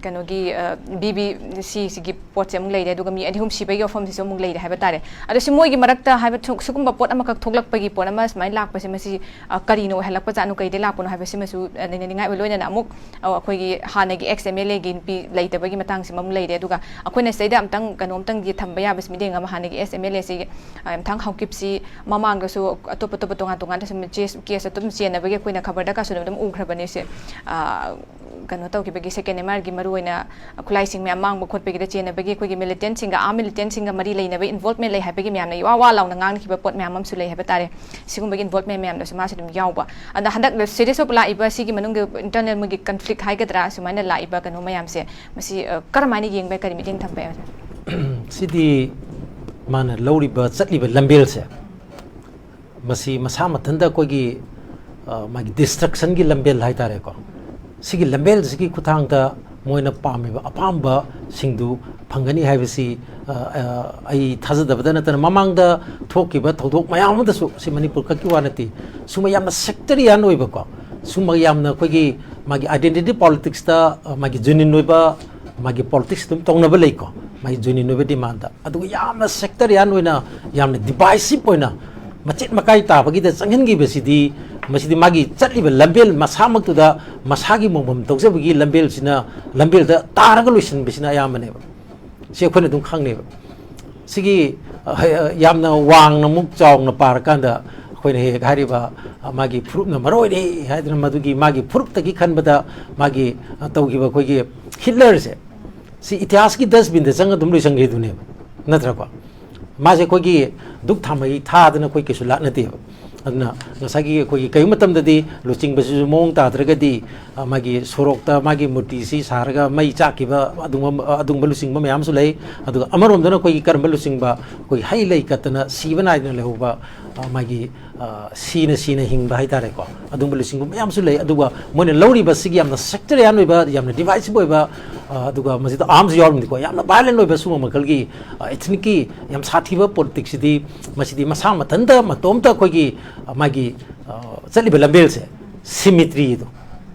ꯀꯩꯅꯣꯒꯤ ꯕꯤ ꯕꯤ ꯁꯤ ꯁꯤꯒꯤ ꯄꯣꯠꯁꯦ ꯑꯃꯨꯛ ꯂꯩꯔꯦ, ꯑꯗꯨꯒ ꯃꯤ ꯑꯅꯤ ꯑꯍꯨꯝ ꯁꯤꯕꯒꯤ ꯋꯥꯐꯝꯁꯤꯁꯨ ꯑꯃꯨꯛ ꯂꯩꯔꯦ ꯍꯥꯏꯕ ꯇꯥꯔꯦ꯫ ꯑꯗꯣ ꯁꯤ ꯃꯣꯏꯒꯤ ꯃꯔꯛꯇ ꯍꯥꯏꯕ ꯁꯨ- ꯁꯤꯒꯨꯝꯕ ꯄꯣꯠ ꯑꯃꯈꯛ ꯊꯣꯛꯂꯛꯄꯒꯤ ꯄꯣꯠ ꯑꯃ ꯁꯨꯃꯥꯏꯅ ꯂꯥꯛꯄꯁꯦ, ꯃꯁꯤ ꯀꯔꯤꯅ ꯑꯣꯏꯍꯜꯂꯛꯄꯖꯥꯠꯅꯣ, ꯀꯩꯗꯩ ꯂꯥꯛꯄꯅꯣ ꯍꯥꯏꯕꯁꯤꯃꯁꯨ ꯅꯩꯅꯅꯤꯡꯉꯥꯏ ꯑꯣꯏ꯫ ꯂꯣꯏꯅꯅ ꯑꯃꯨꯛ ꯑꯩꯈꯣꯏꯒꯤ ꯍꯥꯟꯅꯒꯤ ꯑꯦꯛꯁ ꯑꯦꯝ ꯑꯦꯜ ꯑꯦꯒꯤ ꯅꯨꯄꯤ ꯂꯩꯇꯕꯒꯤ ꯃꯇꯥꯡꯁꯤꯃ ꯑꯃꯨꯛ ꯂꯩꯔꯦ꯫ ꯑꯗꯨꯒ ꯑꯩꯈꯣꯏꯅ ꯁꯤꯗꯩꯗ ꯑꯝꯇꯪ ꯀꯩꯅꯣꯝꯇꯪꯗꯤ ꯊꯝꯕ ꯌꯥꯕꯁꯤ, ꯃꯤꯠꯌꯦꯡ ꯑꯃ, ꯍꯥꯟꯅꯒꯤ ꯑꯦꯛꯁ ꯑꯦꯝ ꯑꯦꯜ ꯑꯦꯁꯤ ꯃꯊꯪ ꯍꯥꯎꯀꯤꯞꯁꯤ ꯃꯃꯥꯡꯗꯁꯨ ꯑꯇꯣꯞ ꯑꯇꯣꯞꯄ ꯇꯣꯉꯥꯟ ꯇꯣꯉꯥꯟꯕ ꯁꯨꯝ ꯀꯦꯁ ꯑꯗꯨꯝ ꯆꯦꯟꯅꯕꯒꯤ ꯑꯩꯈꯣꯏꯅ ꯈꯕꯔꯗ ꯀꯥꯁꯨ ꯑꯗꯨꯝ ꯎꯈ꯭ꯔꯕꯅꯤ ꯁꯦ꯫ ꯀꯩꯅꯣ ꯇꯧꯈꯤꯕꯒꯤ, ꯁꯦꯀꯦꯟ ꯑꯦꯝ ꯑꯥꯔꯒꯤ ꯃꯔꯨꯑꯣꯏꯅ ꯈꯨꯠꯂꯥꯏꯁꯤꯡ ꯃꯌꯥꯝ ꯃꯥꯡꯕ ꯈꯣꯠꯄꯒꯤꯗ ꯆꯦꯟꯅꯕꯒꯤ ꯑꯩꯈꯣꯏꯒꯤ ꯃꯤꯂꯤꯇꯦꯟꯁꯤꯡꯒ, ꯑꯥꯔꯝ ꯃꯤꯂꯤꯇꯦꯟꯁꯤꯡꯒ ꯃꯔꯤ ꯂꯩꯅꯕ ꯏꯟꯚꯣꯜꯚꯃꯦꯟ ꯂꯩ ꯍꯥꯏꯕꯒꯤ ꯃꯌꯥꯝꯅ ꯋꯥ ꯋꯥ ꯂꯥꯎꯅ ꯉꯥꯡꯅꯈꯤꯕ ꯄꯣꯠ ꯃꯌꯥꯝ ꯑꯃꯁꯨ ꯂꯩ ꯍꯥꯏꯕ ꯇꯥꯔꯦ꯫ ꯁꯤꯒꯨꯝꯕꯒꯤ ꯏꯟꯚꯣꯜꯚꯃꯦꯟ ꯃꯌꯥꯝꯗꯁꯨ ꯃꯥꯁꯨ ꯑꯗꯨꯝ ꯌꯥꯎꯕ꯫ ꯑꯗ ꯍꯟꯗꯛ ꯁꯤꯔꯤꯁ ꯑꯣꯐ ꯂꯥꯛꯏꯕ ꯁꯤꯒꯤ ꯃꯅꯨꯡꯒꯤ ꯏꯟꯇꯔꯅꯦꯜ ꯃꯣꯏꯒꯤ ꯀꯟꯐ꯭ꯂꯤꯛ ꯍꯥꯏꯒꯗ꯭ꯔꯥ, ꯁꯨꯃꯥꯏꯅ ꯂꯥꯛꯏꯕ ꯀꯩꯅꯣ ꯃꯌꯥꯝꯁꯦ, ꯃꯁꯤ ꯀꯔꯝꯍꯥꯏꯅ ꯌꯦꯡꯕ ꯌꯥꯏ, ꯀꯔꯤ ꯃꯤꯠꯌꯦꯡ ꯊꯝꯕ ꯌꯥꯏ? ꯁꯤꯗꯤ ꯃꯥꯅ ꯂꯧꯔꯤꯕ ꯆꯠꯂꯤꯕ ꯂꯝꯕꯦꯜꯁꯦ, ꯃꯁꯤ ꯃꯁꯥ ꯃꯊꯟꯇ ꯑꯩꯈꯣꯏꯒꯤ ꯃꯥꯒꯤ ꯗꯤꯁꯇ꯭ꯔꯛꯁꯟꯒꯤ ꯂꯝꯕꯦꯜ ꯍꯥꯏꯇꯥꯔꯦꯀꯣ, ꯁꯤꯒꯤ ꯂꯝꯕꯦꯜꯁꯤꯒꯤ ꯈꯨꯠꯊꯥꯡꯗ ꯃꯣꯏꯅ ꯄꯥꯝꯃꯤꯕ ꯑꯄꯥꯝꯕꯁꯤꯡꯗꯨ ꯐꯪꯒꯅꯤ ꯍꯥꯏꯕꯁꯤ ꯑꯩ ꯊꯥꯖꯗꯕꯗ ꯅꯠꯇꯅ, ꯃꯃꯥꯡꯗ ꯊꯣꯛꯈꯤꯕ ꯊꯧꯗꯣꯛ ꯃꯌꯥꯝ ꯑꯃꯗꯁꯨ, ꯁꯤ ꯃꯅꯤꯄꯨꯔ ꯈꯛꯀꯤ ꯋꯥ ꯅꯠꯇꯦ, ꯁꯨꯝꯕ ꯌꯥꯝꯅ ꯁꯦꯛꯇꯔꯤꯌꯥꯟ ꯑꯣꯏꯕꯀꯣ, ꯁꯨꯝꯕ ꯌꯥꯝꯅ ꯑꯩꯈꯣꯏꯒꯤ ꯃꯥꯒꯤ identity politicsꯇ ꯃꯥꯒꯤ ꯖꯦꯅ꯭ꯌꯨꯟ ꯑꯣꯏꯕ ꯃꯥꯒꯤ ꯄꯣꯂꯤꯇꯤꯛꯁ ꯑꯗꯨꯝ ꯇꯧꯅꯕ ꯂꯩꯀꯣ, ꯃꯥꯒꯤ ꯖꯦꯅ꯭ꯌꯨꯟ ꯑꯣꯏꯕ ꯗꯤꯃꯥꯟꯗ꯫ ꯑꯗꯨꯒ ꯌꯥꯝꯅ ꯁꯦꯛꯇꯔꯤꯌꯥꯟ ꯑꯣꯏꯅ, ꯌꯥꯝꯅ ꯗꯤꯚꯥꯏꯁꯤꯞ ꯑꯣꯏꯅ, ꯃꯆꯦꯠ ꯃꯀꯥꯏ ꯇꯥꯕꯒꯤꯗ ꯆꯪꯍꯟꯈꯤꯕꯁꯤꯗꯤ, ꯃꯁꯤꯗꯤ ꯃꯥꯒꯤ ꯆꯠꯂꯤꯕ ꯂꯝꯕꯦꯜ ꯃꯁꯥꯃꯛꯇꯨꯗ, ꯃꯁꯥꯒꯤ ꯃꯣꯡꯐꯝ ꯇꯧꯖꯕꯒꯤ ꯂꯝꯕꯦꯜꯁꯤꯅ, ꯂꯝꯕꯦꯜꯗ ꯇꯥꯔꯒ ꯂꯣꯏꯁꯤꯟꯕꯁꯤꯅ ꯑꯌꯥꯝꯕꯅꯦꯕ꯫ ꯁꯤ ꯑꯩꯈꯣꯏꯅ ꯑꯗꯨꯝ ꯈꯪꯅꯦꯕ꯫ ꯁꯤꯒꯤ ꯌꯥꯝꯅ ꯋꯥꯡꯅ ꯑꯃꯨꯛ ꯆꯥꯎꯅ ꯄꯥꯔꯀꯥꯟꯗ, ꯑꯩꯈꯣꯏꯅ ꯍꯦꯛ ꯍꯦꯛ ꯍꯥꯏꯔꯤꯕ ꯃꯥꯒꯤ ꯐꯨꯔꯨꯞꯅ ꯃꯔꯨ ꯑꯣꯏꯔꯦ ꯍꯥꯏꯗꯅ, ꯃꯗꯨꯒꯤ ꯃꯥꯒꯤ ꯐꯨꯔꯨꯞꯇꯒꯤ ꯈꯟꯕꯗ ꯃꯥꯒꯤ ꯇꯧꯈꯤꯕ ꯑꯩꯈꯣꯏꯒꯤ ꯍꯤꯠꯂꯔꯁꯦ, ꯁꯤ ꯏꯇꯤꯍꯥꯁꯀꯤ ꯗꯁꯕꯤꯟꯗ ꯆꯪꯉ ꯑꯗꯨꯝ ꯂꯣꯏꯁꯟꯈ꯭ꯔꯤꯗꯨꯅꯦꯕ, ꯅꯠꯇ꯭ꯔꯀꯣ? ꯃꯥꯁꯦ ꯑꯩꯈꯣꯏꯒꯤ ꯗꯨꯛ ꯊꯥꯃꯩ ꯊꯥꯗꯅ ꯑꯩꯈꯣꯏ ꯀꯩꯁꯨ ꯂꯥꯠꯅꯗꯦꯕ꯫ ꯑꯗꯨꯅ ꯉꯁꯥꯏꯒꯤ ꯑꯩꯈꯣꯏꯒꯤ ꯀꯩꯒꯨꯝꯕ ꯃꯇꯝꯗꯗꯤ ꯂꯨꯆꯤꯡꯕꯁꯤꯁꯨ ꯃꯑꯣꯡ ꯇꯥꯗ꯭ꯔꯒꯗꯤ, ꯃꯥꯒꯤ ꯁꯣꯔꯣꯛꯇ ꯃꯥꯒꯤ ꯃꯨꯔꯇꯤꯁꯤ ꯁꯥꯔꯒ ꯃꯩ ꯆꯥꯛꯈꯤꯕ ꯑꯗꯨꯒꯨꯝꯕ, ꯑꯗꯨꯒꯨꯝꯕ ꯂꯨꯆꯤꯡꯕ ꯃꯌꯥꯝꯁꯨ ꯂꯩ꯫ ꯑꯗꯨꯒ ꯑꯃꯔꯣꯝꯗꯅ ꯑꯩꯈꯣꯏꯒꯤ ꯀꯔꯝꯕ ꯂꯨꯆꯤꯡꯕ, ꯑꯩꯈꯣꯏꯒꯤ ꯍꯩ ꯂꯩ ꯀꯠꯇꯅ ꯁꯤꯕ ꯅꯥꯏꯗꯅ ꯂꯩꯍꯧꯕ, ꯃꯥꯒꯤ ꯁꯤꯅ ꯁꯤꯅ ꯍꯤꯡꯕ ꯍꯥꯏꯇꯥꯔꯦꯀꯣ, ꯑꯗꯨꯒꯨꯝꯕ ꯂꯨꯆꯤꯡꯕ ꯃꯌꯥꯝꯁꯨ ꯂꯩ꯫ ꯑꯗꯨꯒ ꯃꯣꯏꯅ ꯂꯧꯔꯤꯕꯁꯤꯒꯤ ꯌꯥꯝꯅ ꯁꯦꯛꯇꯔꯤꯌꯥꯟ ꯑꯣꯏꯕ, ꯌꯥꯝꯅ ꯗꯤꯚꯥꯏꯁꯤꯞ ꯑꯣꯏꯕ, ꯑꯗꯨꯒ ꯃꯁꯤꯗ ꯑꯥꯔꯝꯁ ꯌꯥꯎꯔꯝꯅꯤꯀꯣ, ꯌꯥꯝꯅ ꯚꯥꯏꯂꯦꯟ ꯑꯣꯏꯕ ꯁꯨꯝꯕ ꯃꯈꯜꯒꯤ ꯏꯊꯅꯤꯛꯀꯤ ꯌꯥꯝ ꯁꯥꯊꯤꯕ ꯄꯣꯂꯤꯇꯤꯛꯁꯁꯤꯗꯤ, ꯃꯁꯤꯗꯤ ꯃꯁꯥ ꯃꯊꯟꯇ ꯃꯇꯣꯝꯇ ꯑꯩꯈꯣꯏꯒꯤ ꯃꯥꯒꯤ ꯆꯠꯂꯤꯕ ꯂꯝꯕꯦꯜꯁꯦ, ꯁꯤꯃꯤꯇ꯭ꯔꯤꯗꯣ,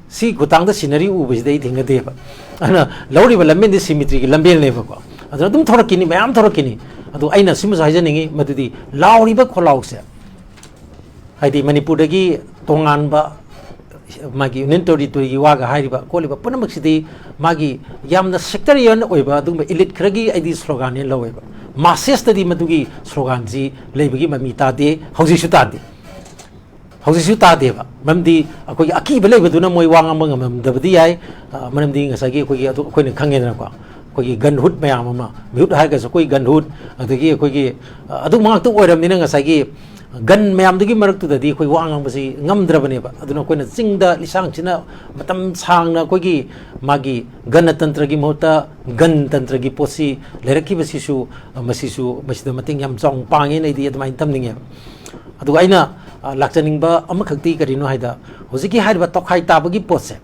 ꯁꯤ ꯈꯨꯊꯥꯡꯗ ꯁꯤꯅꯔꯤ ꯎꯕꯁꯤꯗ ꯑꯩ ꯊꯦꯡꯅꯗꯦꯕ꯫ ꯑꯗꯨꯅ ꯂꯧꯔꯤꯕ ꯂꯝꯕꯦꯜꯗꯤ ꯁꯤꯃꯤꯇ꯭ꯔꯤꯒꯤ ꯂꯝꯕꯦꯜꯅꯦꯕꯀꯣ꯫ ꯑꯗꯨꯅ ꯑꯗꯨꯝ ꯊꯣꯔꯛꯈꯤꯅꯤ, ꯃꯌꯥꯝ ꯊꯣꯔꯛꯈꯤꯅꯤ꯫ ꯑꯗꯣ ꯑꯩꯅ ꯁꯤꯃꯁꯨ ꯍꯥꯏꯖꯅꯤꯡꯉꯤ, ꯃꯗꯨꯗꯤ ꯂꯥꯎꯔꯤꯕ ꯈꯣꯜꯂꯥꯎꯁꯦ, ꯍꯥꯏꯗꯤ ꯃꯅꯤꯄꯨꯔꯗꯒꯤ ꯇꯣꯉꯥꯟꯕ ꯃꯥꯒꯤ ꯌꯨꯅꯤꯌꯟ ꯇꯦꯔꯤꯇꯣꯔꯤꯒꯤ ꯋꯥꯒ ꯍꯥꯏꯔꯤꯕ ꯈꯣꯠꯂꯤꯕ ꯄꯨꯝꯅꯃꯛꯁꯤꯗꯤ ꯃꯥꯒꯤ ꯌꯥꯝꯅ ꯁꯦꯛꯇꯔꯤꯌꯟ ꯑꯣꯏꯕ ꯑꯗꯨꯒꯨꯝꯕ ꯏꯂꯤꯠ ꯈꯔꯒꯤ ꯑꯩꯗꯤ ꯁ꯭ꯂꯣꯒꯥꯟꯅꯦꯅ ꯂꯧꯋꯦꯕ꯫ ꯃꯥꯁꯦꯁꯇꯗꯤ ꯃꯗꯨꯒꯤ ꯁ꯭ꯂꯣꯒꯥꯟꯁꯤ ꯂꯩꯕꯒꯤ ꯃꯃꯤ ꯇꯥꯗꯦ, ꯍꯧꯖꯤꯛꯁꯨ ꯇꯥꯗꯦ꯫ ꯍꯧꯖꯤꯛꯁꯨ ꯇꯥꯗꯦꯕ꯫ ꯃꯔꯝꯗꯤ ꯑꯩꯈꯣꯏꯒꯤ ꯑꯀꯤꯕ ꯂꯩꯕꯗꯨꯅ ꯃꯣꯏ ꯋꯥ ꯉꯥꯡꯕ ꯉꯝꯃꯝꯗꯕꯗꯤ ꯌꯥꯏ꯫ ꯑ, ꯃꯔꯝꯗꯤ ꯉꯁꯥꯏꯒꯤ ꯑꯩꯈꯣꯏꯒꯤ ꯑꯗꯨ ꯑꯩꯈꯣꯏꯅ ꯈꯪꯉꯦꯗꯅꯀꯣ, ꯑꯩꯈꯣꯏꯒꯤ ꯒꯟ ꯍꯨꯠ ꯃꯌꯥꯝ ꯑꯃ, ꯃꯤꯍꯨꯠ ꯍꯥꯏꯔꯒꯁꯨ ꯑꯩꯈꯣꯏ ꯒꯟ ꯍꯨꯠ, ꯑꯗꯒꯤ ꯑꯩꯈꯣꯏꯒꯤ, ꯑ, ꯑꯗꯨꯒꯨꯝꯕ ꯉꯥꯛꯇ ꯑꯣꯏꯔꯕꯅꯤꯅ ꯉꯁꯥꯏꯒꯤ ꯒꯟ ꯃꯌꯥꯝꯗꯨꯒꯤ ꯃꯔꯛꯇꯨꯗꯗꯤ ꯑꯩꯈꯣꯏ ꯋꯥ ꯉꯥꯡꯕꯁꯤ ꯉꯝꯗ꯭ꯔꯕꯅꯦꯕ꯫ ꯑꯗꯨꯅ ꯑꯩꯈꯣꯏꯅ ꯆꯤꯡꯗ ꯂꯤꯁꯥꯡꯁꯤꯟꯅ ꯃꯇꯝ ꯁꯥꯡꯅ ꯑꯩꯈꯣꯏꯒꯤ ꯃꯥꯒꯤ ꯒꯅꯇꯟꯇ꯭ꯔꯒꯤ ꯃꯍꯨꯠꯇ ꯒꯟꯇꯟꯇ꯭ꯔꯒꯤ ꯄꯣꯠꯁꯤ ꯂꯩꯔꯛꯈꯤꯕꯁꯤꯁꯨ, ꯑ, ꯃꯁꯤꯁꯨ ꯃꯁꯤꯗ ꯃꯇꯦꯡ ꯌꯥꯝ ꯆꯥꯎꯅ ꯄꯥꯡꯉꯦꯅ ꯑꯩꯗꯤ ꯑꯗꯨꯃꯥꯏꯅ ꯊꯝꯅꯤꯡꯉꯦꯕ꯫ ꯑꯗꯨꯒ ꯑꯩꯅ, ꯑ, ꯂꯥꯛꯆꯅꯤꯡꯕ ꯑꯃꯈꯛꯇꯤ ꯀꯔꯤꯅꯣ ꯍꯥꯏꯗ, ꯍꯧꯖꯤꯛꯀꯤ ꯍꯥꯏꯔꯤꯕ ꯇꯣꯈꯥꯏ ꯇꯥꯕꯒꯤ ꯄꯣꯠꯁꯦ,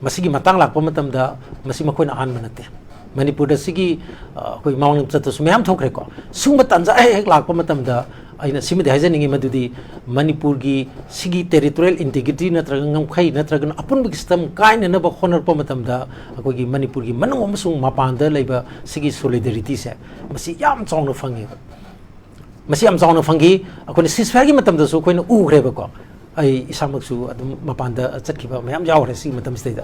ꯃꯁꯤꯒꯤ ꯃꯇꯥꯡ ꯂꯥꯛꯄ ꯃꯇꯝꯗ ꯃꯁꯤ ꯃꯈꯣꯏꯅ ꯑꯍꯥꯟꯕ ꯅꯠꯇꯦ꯫ ꯃꯅꯤꯄꯨꯔꯗ ꯁꯤꯒꯤ, ꯑ, ꯑꯩꯈꯣꯏ ꯃꯃꯥꯡ ꯆꯠꯇꯁꯨ ꯃꯌꯥꯝ ꯊꯣꯛꯈ꯭ꯔꯦꯀꯣ꯫ ꯁꯤꯒꯨꯝꯕ ꯇꯥꯟꯖꯥ ꯍꯦꯛ ꯍꯦꯛ ꯂꯥꯛꯄ ꯃꯇꯝꯗ ꯑꯩꯅ ꯁꯤꯃꯗꯤ ꯍꯥꯏꯖꯅꯤꯡꯉꯤ, ꯃꯗꯨꯗꯤ ꯃꯅꯤꯄꯨꯔꯒꯤ ꯁꯤꯒꯤ ꯇꯦꯔꯤꯇꯣꯔꯤꯌꯦꯜ ꯏꯟꯇꯤꯒ꯭ꯔꯤꯇꯤ ꯅꯠꯇ꯭ꯔꯒ ꯉꯝꯈꯩ ꯅꯠꯇ꯭ꯔꯒꯅ ꯑꯄꯨꯟꯕꯒꯤ ꯁꯤꯁꯇꯦꯝ ꯀꯥꯏꯅꯅꯕ ꯍꯣꯠꯅꯔꯛꯄ ꯃꯇꯝꯗ ꯑꯩꯈꯣꯏꯒꯤ ꯃꯅꯤꯄꯨꯔꯒꯤ ꯃꯅꯨꯡ ꯑꯃꯁꯨꯡ ꯃꯄꯥꯟꯗ ꯂꯩꯕ ꯁꯤꯒꯤ ꯁꯣꯂꯤꯗꯔꯤꯇꯤꯁꯦ ꯃꯁꯤ ꯌꯥꯝ ꯆꯥꯎꯅ ꯐꯪꯉꯦꯕ꯫ ꯃꯁꯤ ꯌꯥꯝ ꯆꯥꯎꯅ ꯐꯪꯈꯤ꯫ ꯑꯩꯈꯣꯏꯅ ceasefire-ꯒꯤ ꯃꯇꯝꯗꯁꯨ ꯑꯩꯈꯣꯏꯅ ꯎꯈ꯭ꯔꯦꯕꯀꯣ꯫ ꯑꯩ ꯏꯁꯥꯃꯛꯁꯨ ꯑꯗꯨꯝ ꯃꯄꯥꯟꯗ ꯆꯠꯈꯤꯕ ꯃꯌꯥꯝ ꯌꯥꯎꯈ꯭ꯔꯦ ꯁꯤꯒꯤ ꯃꯇꯝꯁꯤꯗꯩꯗ꯫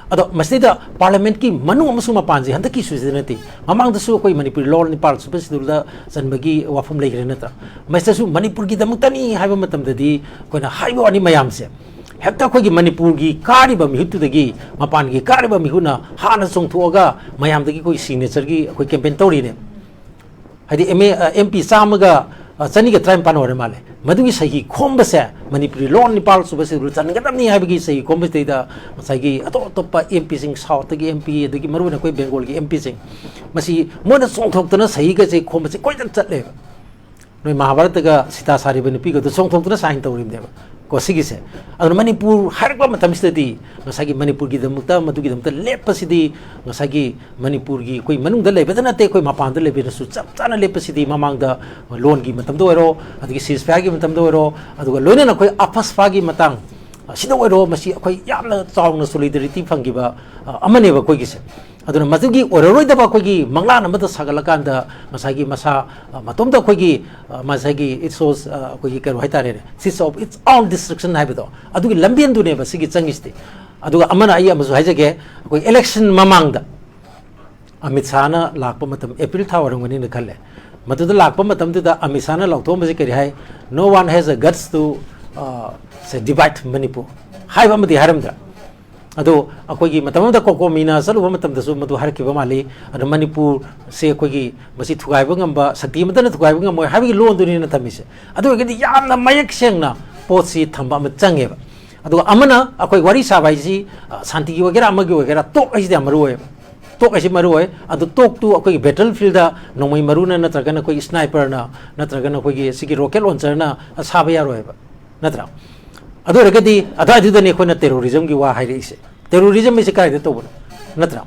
ꯑꯗꯣ ꯃꯁꯤꯗꯩꯗ ꯄꯥꯔꯂꯤꯌꯥꯃꯦꯟꯠꯀꯤ ꯃꯅꯨꯡ ꯑꯃꯁꯨꯡ ꯃꯄꯥꯟꯁꯦ ꯍꯟꯗꯛꯀꯤꯁꯨ ꯁꯤꯗ ꯅꯠꯇꯦ, ꯃꯃꯥꯡꯗꯁꯨ ꯑꯩꯈꯣꯏ ꯃꯅꯤꯄꯨꯔꯤ law ꯅꯤꯄꯥꯜ ꯁꯨꯕ ꯁꯤꯗꯨꯜꯗ ꯆꯟꯕꯒꯤ ꯋꯥꯐꯝ ꯂꯩꯈ꯭ꯔꯦ ꯅꯠꯇ꯭ꯔꯥ? ꯃꯁꯤꯗꯁꯨ ꯃꯅꯤꯄꯨꯔꯒꯤꯗꯃꯛꯇꯅꯤ ꯍꯥꯏꯕ ꯃꯇꯝꯗꯗꯤ ꯑꯩꯈꯣꯏꯅ ꯍꯥꯏꯕ ꯋꯥꯅꯤ ꯃꯌꯥꯝꯁꯦ, ꯍꯦꯛꯇ ꯑꯩꯈꯣꯏꯒꯤ ꯃꯅꯤꯄꯨꯔꯒꯤ ꯀꯥꯔꯤꯕ ꯃꯤꯍꯨꯠꯇꯨꯗꯒꯤ ꯃꯄꯥꯟꯒꯤ ꯀꯥꯔꯤꯕ ꯃꯤꯍꯨꯠꯅ ꯍꯥꯟꯅ ꯆꯣꯡꯊꯣꯛꯑꯒ ꯃꯌꯥꯝꯗꯒꯤ ꯑꯩꯈꯣꯏ signature-ꯒꯤ ꯑꯩꯈꯣꯏ campaign ꯇꯧꯔꯤꯅꯦ꯫ ꯍꯥꯏꯗꯤ ꯑꯦꯝ ꯑꯦ, ꯑ, ꯑꯦꯝ ꯄꯤ ꯆꯥꯝꯃꯒ, ꯑ, ꯆꯅꯤꯒ ꯇꯔꯥꯅꯤꯄꯥꯟ ꯑꯣꯏꯔ ꯃꯥꯜꯂꯦ꯫ ꯃꯗꯨꯒꯤ ꯁꯍꯤ ꯈꯣꯝꯕꯁꯦ ꯃꯅꯤꯄꯨꯔꯤ law ꯅꯤꯄꯥꯜ ꯁꯨꯕ ꯁꯤꯗꯨꯜ ꯆꯟꯒꯗꯕꯅꯤ ꯍꯥꯏꯕꯒꯤ ꯁꯍꯤ ꯈꯣꯝꯕꯁꯤꯗꯩꯗ ꯉꯁꯥꯏꯒꯤ ꯑꯇꯣꯞ ꯑꯇꯣꯞꯄ ꯑꯦꯝ ꯄꯤꯁꯤꯡ, ꯁꯥꯎꯠꯇꯒꯤ ꯑꯦꯝ ꯄꯤ, ꯑꯗꯒꯤ ꯃꯔꯨꯑꯣꯏꯅ ꯑꯩꯈꯣꯏ ꯕꯦꯡꯒꯣꯜꯒꯤ ꯑꯦꯝ ꯄꯤꯁꯤꯡ, ꯃꯁꯤ ꯃꯣꯏꯅ ꯆꯣꯡꯊꯣꯛꯇꯅ ꯁꯍꯤꯒꯁꯦ ꯈꯣꯝꯕꯁꯦ ꯀꯣꯏꯆꯠ ꯆꯠꯂꯦꯕ꯫ ꯅꯣꯏ ꯃꯍꯥꯚꯥꯔꯠꯇꯒ ꯁꯤꯇꯥ ꯁꯥꯔꯤꯕ ꯅꯨꯄꯤꯒꯗꯣ ꯆꯣꯡꯊꯣꯛꯇꯅ sign ꯇꯧꯔꯤꯕꯅꯦꯕ꯫ ꯀꯣ ꯁꯤꯒꯤꯁꯦ꯫ ꯑꯗꯨꯅ ꯃꯅꯤꯄꯨꯔ ꯍꯥꯏꯔꯛꯄ ꯃꯇꯝꯁꯤꯗꯗꯤ ꯉꯁꯥꯏꯒꯤ ꯃꯅꯤꯄꯨꯔꯒꯤꯗꯃꯛꯇ, ꯃꯗꯨꯒꯤꯗꯃꯛꯇ ꯂꯦꯞꯄꯁꯤꯗꯤ ꯉꯁꯥꯏꯒꯤ ꯃꯅꯤꯄꯨꯔꯒꯤ ꯑꯩꯈꯣꯏ ꯃꯅꯨꯡꯗ ꯂꯩꯕꯗ ꯅꯠꯇꯦ, ꯑꯩꯈꯣꯏ ꯃꯄꯥꯟꯗ ꯂꯩꯕꯅꯁꯨ ꯆꯞ ꯆꯥꯅ ꯂꯦꯞꯄꯁꯤꯗꯤ ꯃꯃꯥꯡꯗ ꯂꯣꯟꯒꯤ ꯃꯇꯝꯗ ꯑꯣꯏꯔꯣ, ꯑꯗꯒꯤ ceasefire ꯒꯤ ꯃꯇꯝꯗ ꯑꯣꯏꯔꯣ, ꯑꯗꯨꯒ ꯂꯣꯏꯅꯅ ꯑꯩꯈꯣꯏ AFASPA ꯒꯤ ꯃꯇꯥꯡ ꯑꯁꯤꯗ ꯑꯣꯏꯔꯣ, ꯃꯁꯤ ꯑꯩꯈꯣꯏ ꯌꯥꯝꯅ ꯆꯥꯎꯅ solidarity ꯐꯪꯈꯤꯕ, ꯑ, ꯑꯃꯅꯦꯕ ꯑꯩꯈꯣꯏꯒꯤꯁꯦ꯫ ꯑꯗꯨꯅ ꯃꯗꯨꯒꯤ ꯑꯣꯏꯔꯔꯣꯏꯗꯕ ꯑꯩꯈꯣꯏꯒꯤ ꯃꯪꯂꯥꯟ ꯑꯃꯗ ꯁꯥꯒꯠꯂꯀꯥꯟꯗ ꯉꯁꯥꯏꯒꯤ ꯃꯁꯥ, ꯑ, ꯃꯇꯣꯝꯇ ꯑꯩꯈꯣꯏꯒꯤ, ꯑ, ꯉꯁꯥꯏꯒꯤ it shows, ꯑ, ꯑꯩꯈꯣꯏꯒꯤ ꯀꯩꯅꯣ ꯍꯥꯏꯇꯥꯔꯦꯅꯦ, cease of its own destruction ꯍꯥꯏꯕꯗꯣ, ꯑꯗꯨꯒꯤ ꯂꯝꯕꯦꯟꯗꯨꯅꯦꯕ ꯁꯤꯒꯤ ꯆꯪꯉꯤꯁꯤꯗꯤ꯫ ꯑꯗꯨꯒ ꯑꯃꯅ, ꯑꯩ ꯑꯃꯁꯨ ꯍꯥꯏꯖꯒꯦ, ꯑꯩꯈꯣꯏ election ꯃꯃꯥꯡꯗ ꯑꯃꯤꯠ ꯁꯥꯍꯅ ꯂꯥꯛꯄ ꯃꯇꯝ, ꯑꯦꯄ꯭ꯔꯤꯜ ꯊꯥ ꯑꯣꯏꯔꯝꯒꯅꯤꯅ ꯈꯜꯂꯦ, ꯃꯗꯨꯗ ꯂꯥꯛꯄ ꯃꯇꯝꯗꯨꯗ ꯑꯃꯤꯠ ꯁꯥꯍꯅ ꯂꯥꯎꯊꯣꯛꯑꯝꯕꯁꯦ ꯀꯔꯤ ꯍꯥꯏ? "No one has a guts to, uh, say, divide Manipur" ꯍꯥꯏꯕ ꯑꯃꯗꯤ ꯍꯥꯏꯔꯝꯗ꯭ꯔꯥ? ꯑꯗꯣ ꯑꯩꯈꯣꯏꯒꯤ ꯃꯇꯝ ꯑꯃꯗ ꯀꯣꯀꯣꯃꯤꯅ ꯆꯠꯂꯨꯕ ꯃꯇꯝꯗꯁꯨ ꯃꯗꯨ ꯍꯥꯏꯔꯛꯈꯤꯕ ꯃꯥꯜꯂꯤ꯫ ꯑꯗꯣ ꯃꯅꯤꯄꯨꯔꯁꯦ ꯑꯩꯈꯣꯏꯒꯤ ꯃꯁꯤ ꯊꯨꯒꯥꯏꯕ ꯉꯝꯕ ꯁꯛꯇꯤ ꯑꯃꯠꯇꯅ ꯊꯨꯒꯥꯏꯕ ꯉꯝꯃꯣꯏ ꯍꯥꯏꯕꯒꯤ ꯂꯣꯟꯗꯨꯅꯤꯅ ꯊꯝꯃꯤꯁꯦ꯫ ꯑꯗꯨ ꯑꯣꯏꯔꯒꯗꯤ ꯌꯥꯝꯅ ꯃꯌꯦꯛ ꯁꯦꯡꯅ ꯄꯣꯠꯁꯤ ꯊꯝꯕ ꯑꯃ ꯆꯪꯉꯦꯕ꯫ ꯑꯗꯨꯒ ꯑꯃꯅ, ꯑꯩꯈꯣꯏ ꯋꯥꯔꯤ ꯁꯥꯕ ꯍꯥꯏꯁꯤ, ꯑ, ꯁꯥꯟꯇꯤꯒꯤ ꯑꯣꯏꯒꯦꯔꯥ ꯑꯃꯒꯤ ꯑꯣꯏꯒꯦꯔꯥ, talk ꯍꯥꯏꯁꯤꯗꯤ ꯌꯥꯝ ꯃꯔꯨ ꯑꯣꯏꯌꯦꯕ꯫ Talk ꯍꯥꯏꯁꯤ ꯃꯔꯨ ꯑꯣꯏ꯫ ꯑꯗꯨ talk ꯇꯨ ꯑꯩꯈꯣꯏꯒꯤ battle field ꯗ ꯅꯣꯡꯃꯩ ꯃꯔꯨꯅ ꯅꯠꯇ꯭ꯔꯒꯅ ꯑꯩꯈꯣꯏꯒꯤ sniper ꯅ ꯅꯠꯇ꯭ꯔꯒꯅ ꯑꯩꯈꯣꯏꯒꯤ ꯁꯤꯒꯤ rocket launcher ꯅ ꯁꯥꯕ ꯌꯥꯔꯣꯏꯕ, ꯅꯠꯇ꯭ꯔꯥ? ꯑꯗꯨ ꯑꯣꯏꯔꯒꯗꯤ ꯑꯗꯨꯋꯥꯏꯗꯨꯗꯅꯤ ꯑꯩꯈꯣꯏꯅ terrorism ꯒꯤ ꯋꯥ ꯍꯥꯏꯔꯛꯏꯁꯦ꯫ Terrorism ꯍꯥꯏꯁꯦ ꯀꯗꯥꯏꯗ ꯇꯧꯕꯅꯣ, ꯅꯠꯇ꯭ꯔꯥ?